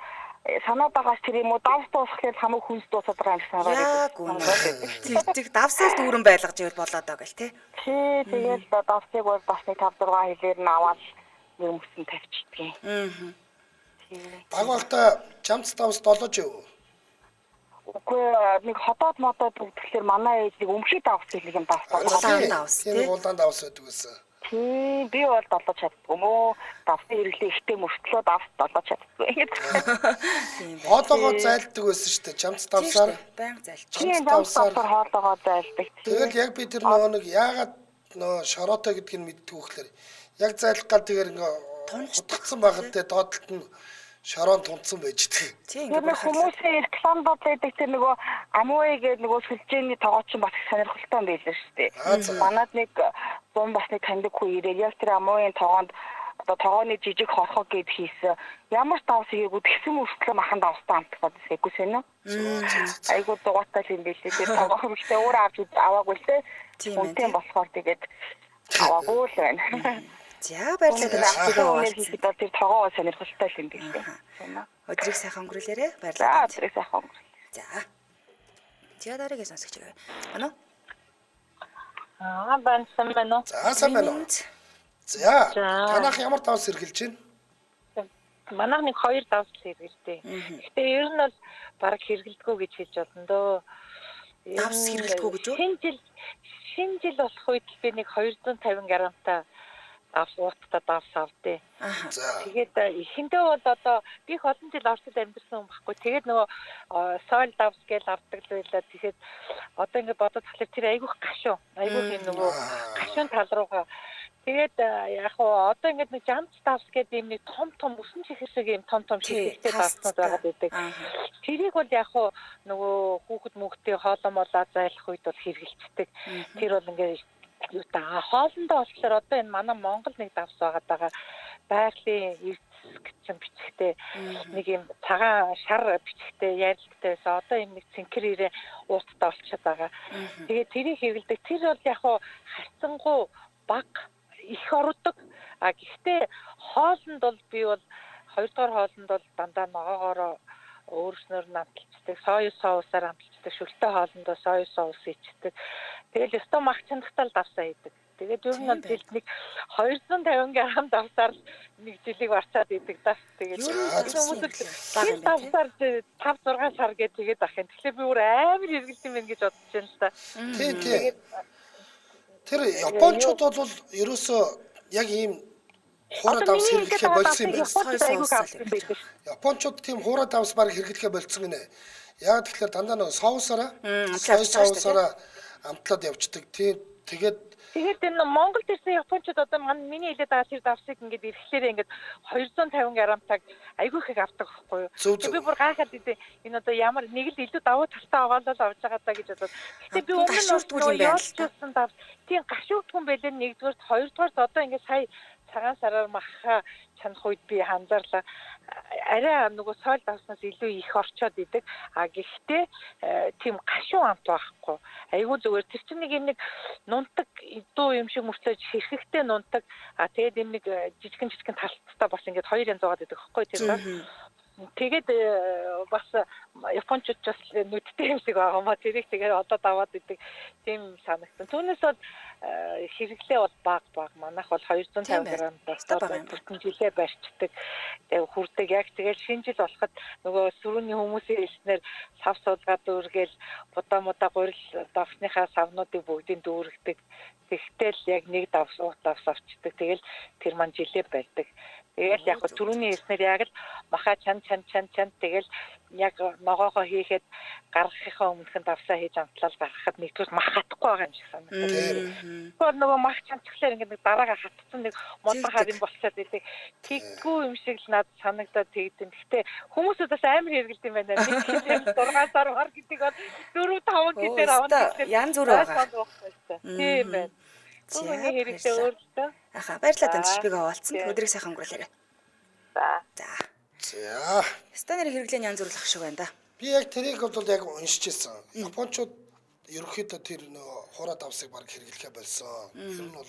Speaker 3: санаад байгаас тэр юм уу давс дуусхлаар хамаг хүнс дуусаад байгаа юм шиг
Speaker 1: санаад байдаг. Тэг давсаа л дүүрэн байлгаж ивэл болоод байгаа гэл тий.
Speaker 3: Тий тэгээд давсыг бол бас нэг 5 6 хэлээр нь аваад нэг мөсөн тавьчихдаг.
Speaker 1: Аа.
Speaker 2: Баг багта жамц давс долоож яв.
Speaker 3: Үгүй нэг ходоод модоод өгдөглөр манай ээж нэг өмхий давс гэх нэг юм давс
Speaker 1: улаан давс
Speaker 2: тий. Улаан давс байдаг байсан.
Speaker 3: Тий, би бол долоож чаддгүй мөө. Давсны хэрэглээ ихтэй мөртлөө давс долоож чаддгүй.
Speaker 1: Тийм
Speaker 2: байна. Хоолоогоо зайлддаг байсан шүү дээ. Жамц давсаар
Speaker 1: байнга зайлж.
Speaker 3: Жамц давсаар хоолоогоо зайлдаг.
Speaker 2: Тэгэл яг би тэр нөгөө нэг яагаад нөгөө шороотой гэдгийг мэддэг вөхлөр. Яг зайлах гал тэгэхээр ингээ тунцсан байхад те доотлолт нь шорон тунцсан байж тээ.
Speaker 1: Тийм
Speaker 3: ингээд хүмүүсийн рекламад байдаг тэр нөгөө амуй гэдэг нөгөө сүлжээний тогоо чинь бас их сонирхолтой юм байлаа шүү дээ. Манад нэг 100 бас нэг таньдаг хүн ирээд яг тэр амуйн тогоонд одоо тогооны жижиг хорхог гэд хийсэн. Ямар ч давс хийгээгүй тэгсэн мөртлөө махан давстай амтгаад айгуу сайн уу? Айгуу дугуйтай юм билээ. Тэр тогоо хөрөлтэй өөр авч аваагүй л дээ. Үнтэй болохоор тэгээд аваагүй л байна.
Speaker 1: За баярлалаа.
Speaker 3: Хийхэд бол тэр тогоо сонирхолтой юм билээ.
Speaker 1: Өдрийг сайхан өнгөрүүлээрэй. Баярлалаа.
Speaker 3: За өдрийг сайхан өнгөрүүлээ.
Speaker 1: За. За дараагийн сонсогч байгаа. Ано?
Speaker 3: Аа байна сайн байна уу?
Speaker 2: За сайн байна уу? За танах ямар давс хэрглэж байна?
Speaker 3: Манайх нэг 2 давс хэрэгэлдэг. Гэхдээ ер нь бол бараг хэрэгэлдэггүй гэж хэлж болно дөө.
Speaker 1: Давс хэрэгэлдэггүй гэж үү?
Speaker 3: Шинэ жил болох үед би нэг 250 грамтай давс ууттай давс авдээ. Тэгээд эхэндээ бол одоо би их олон жил Оросд амьдарсан хүн байхгүй. Тэгээд нөгөө сойл давс гэж авдаг л байлаа. Тэгэхээр одоо ингэ бодоод тахлаар тэр айгүйх гашуун. Айгүйх юм нөгөө гашуун тал руугаа. Тэгээд яг уу одоо ингэ нэг жамц давс гэдэг юм нэг том том өсөн чихэр шиг юм том том ширхэгтэй давснууд байгаад байдаг. Тэрийг бол яг уу нөгөө хүүхэд мөхтэй хоолоо молоо зайлах үед бол хэрэгэлцдэг. Тэр бол ингэ юутай хоолндоо болохоор одоо энэ манай Монгол нэг давс байгаад байгаа. байгалийн эрдэс гэсэн бичгтэй нэг юм цагаан шар бичгтэй яаралтай байсан. Одоо юм нэг цэнхэр ирээ ууттай болчиход байгаа. Тэгээд тэрийг хэрэглэдэг. Тэр бол яг хуу харьцангуй бага их ордог. А гэхдээ хоолнд бол би бол хоёрдугаар хоолнд бол дандаа ногоогоороо өөрснөөр нь амталцдаг, соя соусаар амталцдаг, шүлтэй хоолндоо соя соус ичдэг. Тэгэл ёстой мах чандахтаа л давсаа хийдэг. Тэгээд ер нь бол жилд нэг 250 г давсаар л нэг жилийг барцаад идэг да. Тэгээд хүмүүс давсаар 5 6 сар гэж тэгээд ах юм. Тэгэхээр би бүр амар хэрэгэлт юм байна гэж бодож байна л да.
Speaker 2: Тий, тий. Тэр японочууд бол ерөөсөө яг ийм хуурай давс хэрэглэхээ болсон юм байна. Японочууд тийм хуурай давс баг хэрэглэхээ болсон гинэ. Яг тэгэхээр дандаа нэг соусаараа соя соусаараа амтлаад явцдаг. Тийм тэгээд
Speaker 3: Тэгээд энэ Монголд ирсэн японочууд одоо миний хэлээд байгаа тэр давсыг ингээд ирэхлээрээ ингээд 250 грамтаг айгүй их авдаг байхгүй юу. Би бүр гайхаад идэв. Энэ одоо ямар нэг л илүү давуу талтай байгаа л авч байгаа даа гэж бодоод. Гэтэ би өмнө нь ялчсан давс. Тийм гашуудгүй юм байлээ нэгдүгээрт, хоёрдугаарт одоо ингээд сая цагаан сараар маха чанах үед би анзаарлаа. Арай нөгөө сойл давснаас илүү их орчоод идэг. А гэхдээ тийм гашуун амт байхгүй. Айгүй зүгээр тэр чинь нэг юм нэг нунтаг дуу юм шиг мөртлөө хэрхэхтэй нунтаг. А тэгээд юм нэг жижигэн жижигэн талттай бас ингээд хоёр янз угаад идэг байхгүй тэр даа. Тэгээд бас японочууд ч бас нүдтэй юм шиг байгаа маа. Тэрийг тэгээд одоо даваад идэг тийм санагдсан. Түүнээс бол хэрэглээ бол баг баг. Манайх бол 250 г давсаар бүтэн жилээ барьцдаг. Тэгээд хүрдэг. Яг тэгээд шинэ жил болоход нөгөө сөрүүний хүмүүсийн хэлснээр сав суулгаад дүүргээл будаа мудаа гурил давсныхаа савнуудыг бүгдийг дүүргдэг. Тэгтэл яг нэг давс уут давс авчдаг. Тэгэл тэр маань жилээ барьдаг. Тэгэл яг түрүүний хэлснээр яг л маха чан чан чан чан тэгэл яг ногоогоо хийхэд гаргахынхаа өмнөхөн давсаа хийж амтлал гаргахад нэгдүгээр мах хатахгүй байгаа юм шиг санагдав. Тэгэхээр нөгөө мах чанчглаар ингээд нэг дараагаа хатцсан нэг модон хар юм болчиход идэг. Тэггүй юм шиг л надад санагдаад тэгдэм. Гэтэ хүмүүсүүд бас амар хэрэгэлд юм байна. Нэг хэл 6 сар бар гэдэг бол 4 5 гэдээр авна
Speaker 1: гэхээр янз бүр байгаа.
Speaker 3: Тийм байна. Түүний хэрэгтэй өөр л дөө.
Speaker 1: Аха, баярлалаа таньж бийг хаваалцсан. Өдрийг сайхан өнгөрүүлээрэй.
Speaker 3: За.
Speaker 1: За.
Speaker 2: За.
Speaker 1: Станер хэрэглээний янз бүрл ах шиг байна да.
Speaker 2: Би яг тэрийг бол яг уншиж ирсэн. Японочууд ерөнхийдөө тэр нөгөө хуурай давсыг баг хэрэглэхээ болсон. Ер нь бол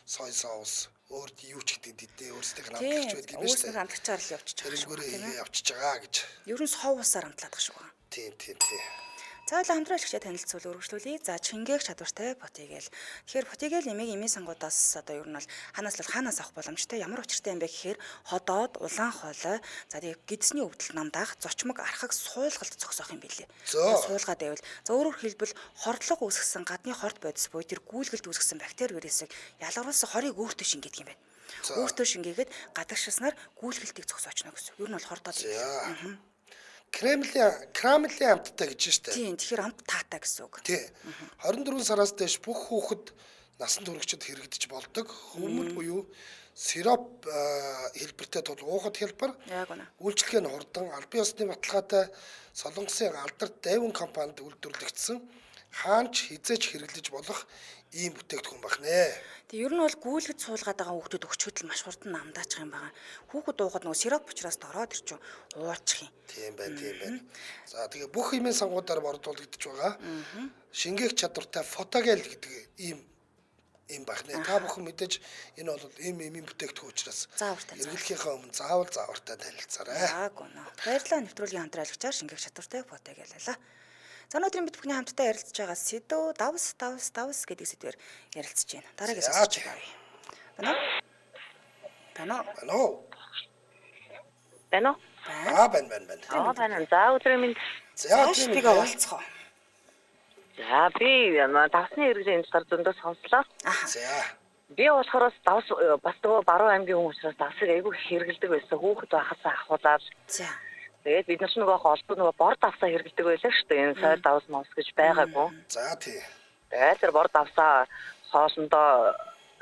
Speaker 2: сой соус өөр юу ч гэдэг дидээ өөрсдийнх нь амтлагч байдаг юм байна шүү дээ.
Speaker 1: Өөрсдийнх нь амтлагчаар л явчихж байгаа.
Speaker 2: Тэрнгүүрээ явчихж байгаа гэж.
Speaker 1: Ер нь соусаар амтлаад ах шиг байна.
Speaker 2: Тийм тийм тийм.
Speaker 1: За ойлоо хамтран ажиллагчдад танилцуул өргөжлүүлье. За чингээх чадвартай Потигэл. Тэгэхээр Потигэл эмийг эмийн сангуудаас одоо ер нь бол ханаас л хаанаас авах боломжтой. Ямар учиртай юм бэ гэхээр ходоод, улаан хоолой, за тэгээ гэдэсний өвдөлт намдаах, зочмог, архаг, суулгалт зогсоох юм билээ. Суулгаад байвал за өөрөөр хэлбэл хордлого үүсгэсэн гадны хорт бодис буюу тэр гүйлгэлд үүсгэсэн бактери вирусыг ялгаруулсан хорыг өөртөө шингээдэг юм байна. Өөртөө шингээгээд гадагшилснаар гүйлгэлтийг зогсоочно гэсэн. Ер нь бол хордоод.
Speaker 2: Кремлийн амттай гэж штэ.
Speaker 1: Тийм, тэгэхээр амт таатай гэсэн үг.
Speaker 2: Тий. 24 сараас дээш бүх хүүхэд насан туршид хэрэгдэж болдог. Хүмүүл буюу сироп хэлбэртэй тул уухад хэлбэр.
Speaker 1: Яг үнэ.
Speaker 2: Үйлчлэгээ нь хурдан, албан ёсны баталгаатай Солонгосын алдарт Дэвэн компанид үйлдвэрлэгдсэн хаанч хизээч хэрэглэж болох ийм бүтээгдэхүүн байх нэ.
Speaker 1: Тэг ер нь бол гүйлгэд суулгаад байгаа хүүхдүүд өчгөд л маш хурдан намдаачих юм байгаа. Хүүхэд уухад нөгөө сироп учраас ороод ир чинь уучих юм.
Speaker 2: Тийм байна, тийм байна. За тэгээ бүх эмийн сангуудаар бордуулагдаж байгаа. Шингээх чадвартай фотогел гэдэг ийм юм байх нэ. Та бүхэн мэдээж энэ бол ийм эмийн бүтээгдэхүүн учраас хэрэглэхийнхээ өмнө заавал заавартай танилцаарай.
Speaker 1: Яг үнэ. Баярлалаа нэвтрүүлгийн хамтран ажиллагчаар шингээх чадвартай фотогел байлаа. За өнөөдрийн бид бүхний хамтдаа ярилцж байгаа сэдв давс давс давс гэдэг сэдвээр ярилцж байна. Дараагийн сонсогч авъя. Байна уу? Байна уу?
Speaker 2: Байна уу?
Speaker 5: Байна уу?
Speaker 2: Аа байна байна байна.
Speaker 5: Аа байна. За өдрийн мэнд.
Speaker 2: За
Speaker 1: тийм бийг олцгоо.
Speaker 5: За би давсны хэрэглээний талаар зөндөө сонслоо.
Speaker 2: За.
Speaker 5: Би болохоор давс бас нөгөө баруун аймгийн хүн учраас давсыг айгүй их хэрэглэдэг байсан. Хүүхэд байхаас ахуулаад.
Speaker 1: За.
Speaker 5: Тэгээд бид нар ч нөгөө голдуу нөгөө бор давсаа хэрэглэдэг байлаа шүү дээ. Энэ соёл давс мовс гэж байгаагүй.
Speaker 2: За тий.
Speaker 5: Тэгээд тэр бор давсаа хоолндоо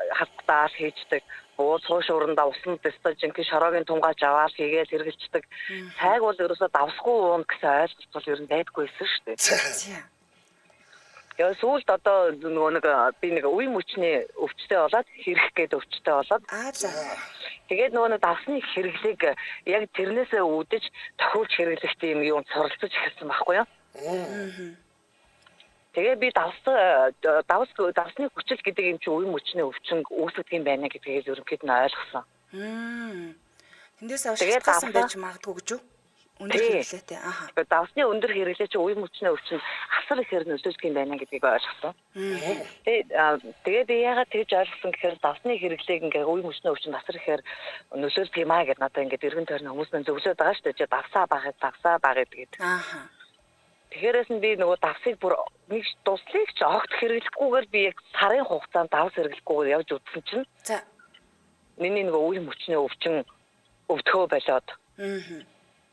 Speaker 5: хатдаал хийждэг. Буу цууш урандаа усанд дэстэж жинхэнэ шороогийн тунгааж аваад хийгээл хэрэглэждэг. Сайг бол ерөөсөө давсгүй уун гэсэн ойлголт бол ер нь байдаггүй байсан шүү дээ.
Speaker 1: За.
Speaker 5: Яа сүүлд одоо нөгөө нэг би нэг үе мөчний өвчтэй болоод хэрэх гээд өвчтэй болоод.
Speaker 1: Аа за.
Speaker 5: Тэгээд нөгөө нэг давсны хэрэглээг яг тэрнээсээ үүдэж тохиулж хэрэглэх тийм юм суралцаж эхэлсэн байхгүй юу? Тэгээ би давсны хүчил гэдэг юм чи үе мөчний өвчин үүсгдэг юм байна гэдгийг л ерөнхийд нь ойлгосон.
Speaker 1: Тэндээс авч шалтгаалсан байж магадгүй гэж үү? Өндөр хэрэглээтэй. Аха.
Speaker 5: Давсны өндөр хэрэглээ чи үе мөчний өвчин асар ихээр нөлөөлдөг юм байна гэдгийг ойлгосон. Тэгээ би яагаад тэгж ойлгосон гэхээр давсны хэрэглээг ингээ үе мөчний өвчин асар ихээр нөлөөлдөг юм аа гэд надад ингээд эргэн тойрны хүмүүс мань зөвлөд байгаа шүү дээ. Чи давсаа баг, давсаа баг гэдэг.
Speaker 1: Аха.
Speaker 5: Тэгэхээр нь би нөгөө давсыг бүр нэг дуслыг ч огт хэрэглэхгүйгээр би яг сарын хугацаанд давс хэрэглэхгүйгээр явж үзсэн чинь
Speaker 1: за
Speaker 5: миний нөгөө үе мөчний өвчин өвдөхөө болоод.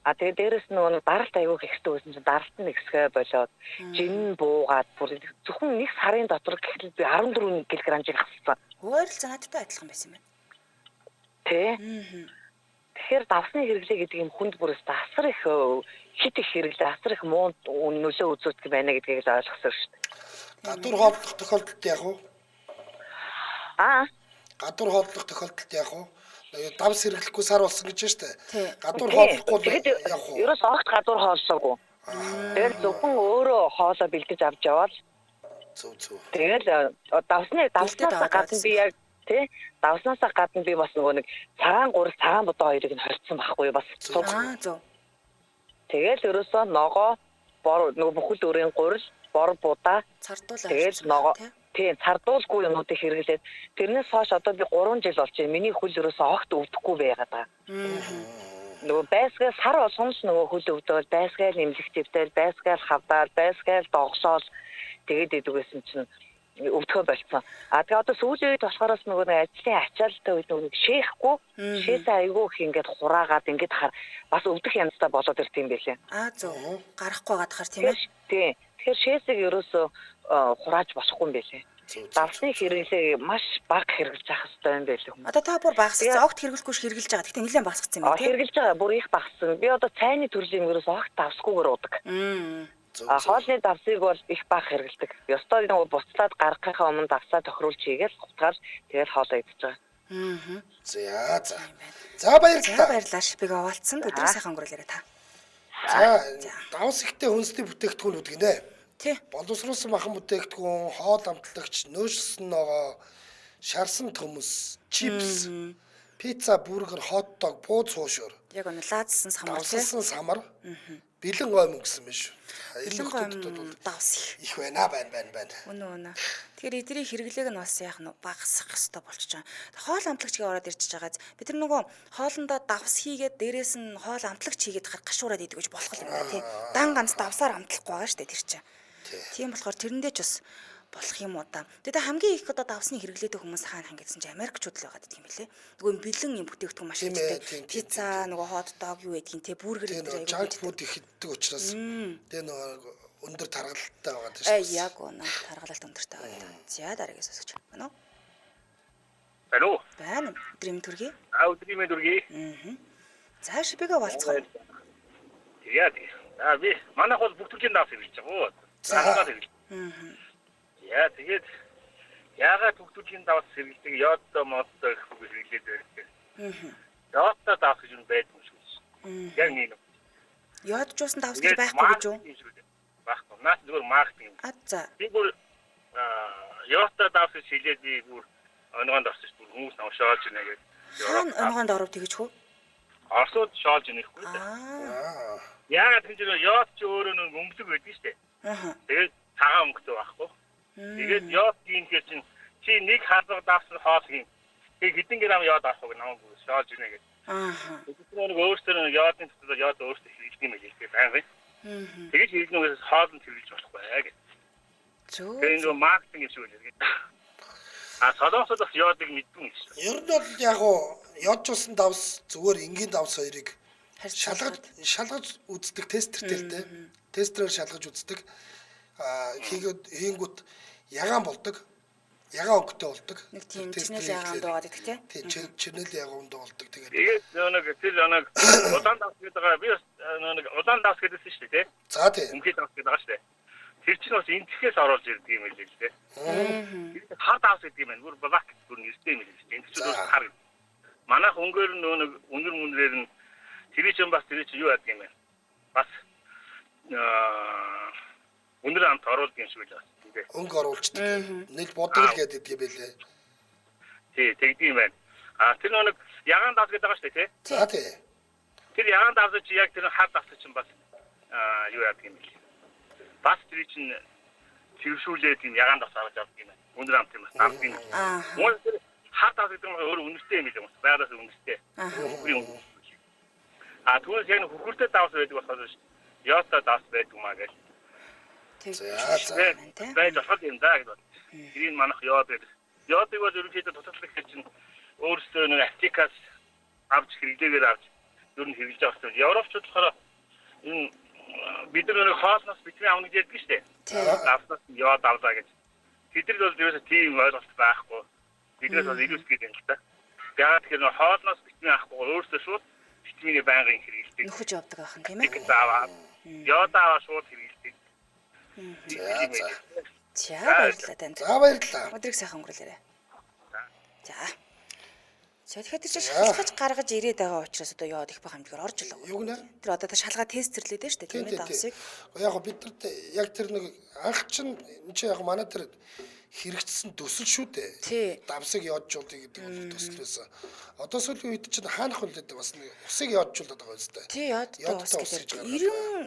Speaker 5: А тэгээ дээрэс нь нөгөө даралт аягүй ихтэй байсан чинь даралт нь ихсгээ болоод жин буугаад бүр зөвхөн нэг сарын дотор гэхэл би 14 кг жиг хассан.
Speaker 1: Ойролцоо надтай адилхан байсан юм байна.
Speaker 5: Тэ. Тэгэхээр давсны хэрэглээ гэдэг юм хүнд бүрээс асар их хит их хэрэглээ, асар их муу нөлөө үзүүлдэг байна гэдгийг л ойлгосон шүү дээ.
Speaker 2: Гадуур хооллох тохиолдолд яах вэ?
Speaker 5: Аа.
Speaker 2: Гадуур хооллох тохиолдолд яах вэ? Давс хэрэглэхгүй сар болсон гэж байна шүү дээ. Гадуур хооллохгүй явах уу?
Speaker 5: Ерөөс огт гадуур хооллоогүй. Тэгэл зөвхөн өөрөө хоолоо бэлдэж авч яваал.
Speaker 2: Зөв зөв.
Speaker 5: Тэгэл давснаас гадна би яг тий давснаас гадна би бас нөгөө нэг цагаан гурал, цагаан будаа хоёрыг нь хорцсон байхгүй юу бас.
Speaker 1: Аа зөв.
Speaker 5: Тэгэл ерөөсөө ногоо, бор нөгөө бүхэл өрийн гурил, бор будаа,
Speaker 1: цардуул.
Speaker 5: Тэгэл ногоо. Тийм, цардуулгүй юмнуудыг хэрэглээд тэрнээс хойш одоо би 3 жил болж байна. Миний хөл ерөөсөө огт өвдөхгүй байгаад байгаа. Нөгөө байсгаал сар болгон ч нөгөө хөл өвдөөл, байсгаал эмнэлэг твтэл, байсгаал хавдаал, байсгаал догсоол тэгээд идэг байсан чинь өвдөхөө болцсон. А тэгээ одоо сүүлийн үед болохоороос нөгөө нэг ажлын ачаалттай үед нөгөө шээхгүй, шээсээ айгүй их ингээд хураагаад ингээд хахаар бас өвдөх янзтай болоод ирд юм байлээ.
Speaker 1: Аа зөв. Гарахгүй гадахаар тийм ээ.
Speaker 5: Тийм. Тэгэхээр шээсийг ерөөсөө хурааж болохгүй юм байлээ. Давсны хэрэглээ маш бага хэрэглэж явах хэрэгтэй юм байлээ хүмүүс.
Speaker 1: Одоо та бүр багассан, огт хэрэглэхгүй ш хэрэглэж байгаа. Гэхдээ нэлээд багассан юм байна тийм.
Speaker 5: Хэрэглэж байгаа, бүр их багассан. Би одоо цайны төрлийн ерөөсөө огт давсгүйгээр уудаг. А хоолны давсыг бол их бага хэрэглэдэг. Ёстой нөгөө буцлаад гаргахынхаа өмнө давсаа тохируулж хийгээл хутгаар тэгэл хоолоо идэж байгаа.
Speaker 2: За за. За баярлалаа.
Speaker 1: За баярлалаа. Шипийг овоолцсон. Өдрийн сайхан өнгөрүүлээрэй та.
Speaker 2: За давс ихтэй хүнсний бүтээгдэхүүнүүд гинэ.
Speaker 1: Тий.
Speaker 2: Боловсруулсан махан бүтээгдэхүүн, хоол амтлагч, нөөшсөн ногоо, шарсан төмөс, чипс, пицца, бургер, хот дог, бууз хуушуур.
Speaker 1: Яг өнө лаазсан самар тий.
Speaker 2: Давсалсан самар. Бэлэн гой мөнгө гэсэн биш үү?
Speaker 1: Бэлэн гой давс
Speaker 2: их. Их байна байна.
Speaker 1: Үнэ үнэ. Тэгэхээр эдний хэрэглээг нь бас яах нь багасгах ёстой болчихж байгаа. Хоол амтлагчгээ ороод ирчихэж байгааз бид нар нөгөө хоолндоо давс хийгээд дээрээс нь хоол амтлагч хийгээд хахаар гашуураад идэг гэж болох юм байна тий. Дан ганц давсаар амтлахгүй байгаа шүү дээ тэр чинь. Тийм болохоор тэрэндээ ч бас болох юм уу да. Тэгээд хамгийн их одоо давсны хэрэглээтэй хүмүүс хаана хан гэсэн чинь Америкчууд л байгаа гэдэг юм билээ. Нөгөө бэлэн юм бүтээгдэхүүн маш ихтэй. Пицца, нөгөө хот дог юу гэдгийг те бургер
Speaker 2: гэдэг аягүй. Junk food их иддэг учраас тэгээ нөгөө өндөр таргалалттай байгаа тийм
Speaker 1: шүү. Яг үнэ таргалалт өндөртэй байгаа. За дараагийн сонсогч байна уу?
Speaker 4: Алло.
Speaker 1: Байна. Өдрийн мэнд төргий.
Speaker 4: А өдрийн мэнд төргий.
Speaker 1: За шипигээ болцгоо.
Speaker 4: Тэгээ. За би манайх бол бүх төрлийн давс хэрэглэж байгаа. За. Яа тэгээд яагаад бүх төрлийн давс хэрэглэдэг йодтой модтой гэх үг хэрэглээд байдаг. Йодтой давс гэж юм байдаг юм шиг. Яг нэг.
Speaker 1: Йоджуулсан давс гэж байхгүй гэж юу?
Speaker 4: Байхгүй. Наад зүгээр маркетинг юм.
Speaker 1: А за.
Speaker 4: Би бүр йодтой давс гэж хэлээд би бүр онгоонд орсон шүү дээ. Хүмүүс намайг шоолж ийнэ гэдэг.
Speaker 1: Хаана онгоонд оров тэгэж хөө?
Speaker 4: Орсууд шоолж инехгүй дээ.
Speaker 1: Аа.
Speaker 4: Яагаад гэвэл йод чи өөрөө нэг өнгөлөг байдаг шүү дээ.
Speaker 1: Аа.
Speaker 4: Тэгээд цагаан өнгөтэй байхгүй. Тэгээд йод гинхээр чинь чи нэг халга давсан хоол хийн. Тэгээд хэдэн грамм йод авах вэ намайг бүр шоолж инэ гэдэг.
Speaker 1: Аа.
Speaker 4: Тэгээд нэг өөрсдөр нэг йодын дотор йод өөрсдөө хэрэглэдэг юм хэлдэг байнгын. Тэгээд хэрэглэнээс хоолнд хэрэглэж болохгүй гэдэг.
Speaker 1: Зөв.
Speaker 4: Тэгээд нэг маркетинг юм шиг үлээ. А солонгосууд бас йодыг мэддэг юм шиг.
Speaker 2: Ер нь бол яг уу йоджуулсан давс зүгээр энгийн давс хоёрыг шалгаж үздэг тестертэй л дээ. Тестерээр шалгаж үздэг. А хийгээд хийнгүүт ягаан болдог. Ягаан өнгөтэй болдог.
Speaker 1: Нэг тийм чирнэл ягаан дуугаад идэх тий.
Speaker 2: Тийм чирнэл ягаан дуугадаг. Тэгээд
Speaker 4: Тэгээд нэг тэр нэг улаан давс гэдэг байгаа. Би бас нэг улаан давс гэдээсэн шүү дээ тий.
Speaker 2: За тий.
Speaker 4: Өмхий давс гэдэг байгаа шүү дээ. Тэр чинь бас энтхээс оруулж ирдэг юм хэлээ л дээ. Хар давс гэдэг юм байна. Бүр black бүр нэртэй юм хэлээ шүү дээ. Энтх чинь хар. Манайх өнгөөр нөө нэг үнэр мүнрээр нь тэр чинь бас тэр чинь юу яадаг юм бэ? Бас үнэр амт оруулдаг юм шиг байлаа.
Speaker 2: Өнгө оруулцдаг. Нэл бодог л гэдэг юм байлээ.
Speaker 4: Тий, тэгдэг юм байна. А тэр нэг ягаан давс гэдэг байгаа шүү дээ, тий?
Speaker 2: За тий.
Speaker 4: Тэр ягаан давс чи яг тэр хар давс чинь бас юу яадаг юм бэ? Бас тэр чинь цэвэршүүлээд юм ягаан давс гаргаж авдаг юм байна. Үнэр амт юм бас авдаг юм.
Speaker 1: Аа.
Speaker 4: Тэр хар давс гэдэг нь өөр үнэртэй юм билээ. Байгалаас үнэртэй. Хөхрийн үнэр. А түүнээс яг хөхөртэй давс байдаг болохоор ш. Йота давс байдаг маа гэж.
Speaker 2: За
Speaker 4: байж болох юм да гэж бод. Тэрийг манах йод гэдэг. Йодыг бол ерөнхийдөө дутагдал гэхэр чинь өөрсдөө нэг аптекаас авч хэрэглээгээр авч ер нь хэрэглэж байгаа юм. Европчууд болохоор энэ бид нар нэг хоолноос витамин авна гэж ярьдаг шүү дээ. Давснаас йод авлаа гэж. Тэднэр бол ерөөсөө тийм ойлголт байхгүй. Биднээс бол илүү сэтгэл юм л та. Яагаад тэгэхээр нөх хоолноос витамин авахгүй өөрсдөө шууд витамины байнгын хэрэглэдэг.
Speaker 1: Нөхөж явдаг байх нь тийм ээ.
Speaker 4: Заавал. Йод аваа шууд хэрэглэдэг.
Speaker 2: За.
Speaker 1: За баярлалаа танд.
Speaker 2: За баярлалаа.
Speaker 1: Өдрийг сайхан өнгөрүүлээрэй. За. За тэгэхээр тэр чинь шалгаж гаргаж ирээд байгаа учраас одоо йод их бага хэмжээгээр орж л байгаа.
Speaker 2: Юу гэнэ?
Speaker 1: Тэр одоо та шалгаа тестерлээд шүү дээ тийм ээ давсыг.
Speaker 2: Яг бид нарт яг тэр нэг анх чинь энэ чинь яг манай тэр хэрэгжсэн төсөл шүү дээ. Давсыг йоджуулъя гэдэг бол төсөл байсан. Одоо сүүлийн үед чинь хаанах үлдээд бас нэг усыг йоджуулаад байгаа үстэй.
Speaker 1: Тий, йодтой ус гэдэг.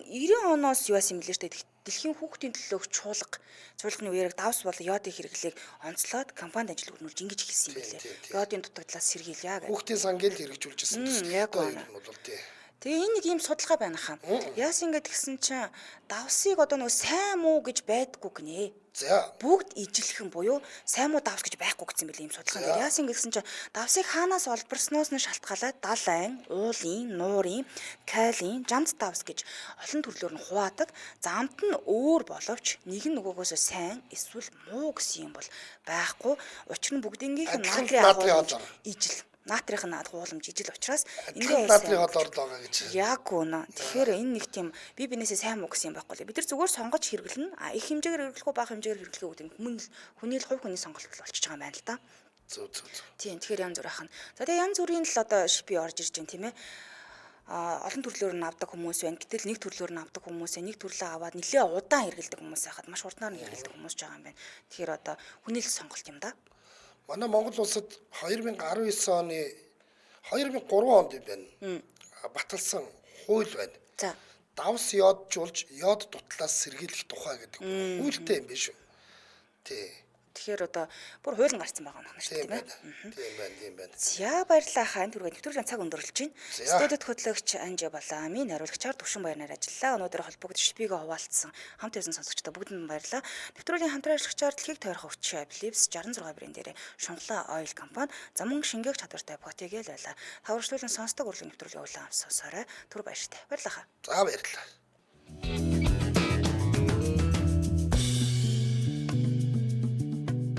Speaker 1: 90 оноос юу асан юм лээ шүү дээ. Дэлхийн хүүхдийн төлөөх чуулга, чуулганы үеэрэг давс бол йодын хэрэглээг онцлоод компанид ажил өрнүүлж ингэж хэлсэн юм билээ. Йодын дутагдлаас сэргийлье гэдэг.
Speaker 2: Хүүхдийн сангийг л хэрэгжүүлж ирсэн төсөл.
Speaker 1: Яг үнэ.
Speaker 2: Бол тий.
Speaker 1: Тэгээ энэ нэг ийм судалгаа байна хаа. Яасан ингэ тэгсэн чинь давсыг одоо нөгөө сайн муу гэж байдаггүй гинэ.
Speaker 2: За.
Speaker 1: Бүгд ижилхэн буюу сайн муу давс гэж байхгүй гэсэн мэл ийм судалгаа дээр. Яасан ингэ гэсэн чинь давсыг хаанаас олборсноос нь шалтгаалаад далайн, уулын, нуурын, калийн, жамц давс гэж олон төрлөөр нь хуваадаг. За амт нь өөр боловч нэг нь нөгөөгөөсөө сайн эсвэл муу гэсэн юм бол байхгүй. Учир нь бүгднгийнх нь натрийн агуулмж ижил. Натрийн агуулмж ижил учраас
Speaker 2: ингээ натрийн хол орлоо байгаа гэж.
Speaker 1: Яг үнэ. Тэгэхээр энэ нэг тийм би бинээсээ сайн муу гэсэн юм байхгүй лээ. Бид нар зүгээр сонгож хэрэглэнэ. А их хэмжээгээр хэрэглэх үү, бага хэмжээгээр хэрэглэх үү гэдэг нь хүний л хувь хүний сонголт болчихж байгаа юм байна л да.
Speaker 2: Зөв зөв зөв.
Speaker 1: Тийм. Тэгэхээр янз бүр ахна. За тэгээ янз бүрийн л одоо шипи орж ирж байна тийм ээ. А олон төрлөөр нь авдаг хүмүүс байна. Гэтэл нэг төрлөөр нь авдаг хүмүүс, нэг төрлөө аваад нэлээ удаан хэрэглэдэг хүмүүс байхад маш хурднаар нь хэрэглэдэг хүмүүс ч байгаа юм байна. Тэгэхээр одоо хүний л сонголт юм да.
Speaker 2: Манай Монгол улсад 2019 оны 2003 онд юм байна. Баталсан хууль байна.
Speaker 1: За.
Speaker 2: Давс йоджуулж йод дутлаас сэргийлэх тухай гэдэг хуультай юм биш үү? Тий.
Speaker 1: Тэгэхээр одоо бүр хууль нь гарсан байгаа юм байна шүү
Speaker 2: Тийм
Speaker 1: дээ тийм ээ.
Speaker 2: байна. Тийм байна, тийм байна.
Speaker 1: За баярлалаа хаа энэ түргээ нэвтрүүлгийн цаг өндөрлөж байна.
Speaker 2: За.
Speaker 1: Студид хөтлөгч Анжи Балаамын хариулагчаар Төвшин баярнаар ажиллалаа. Өнөөдөр холбогдож шипигээ хуваалцсан хамт байсан сонсогчдод бүгдэнд нь баярлалаа. Нэвтрүүлгийн хамтран ажиллагчаар дэлхийг тойрох өвч Philips 66 брэндээр Шунхлаа Oil компани за мөн шингээх чадвартай Потигэл байлаа. Таварчлуулан сонсдог урлаг нэвтрүүлгийн улаан сонсоорой. Түр баяртай. Баярлалаа.
Speaker 2: За баярлалаа.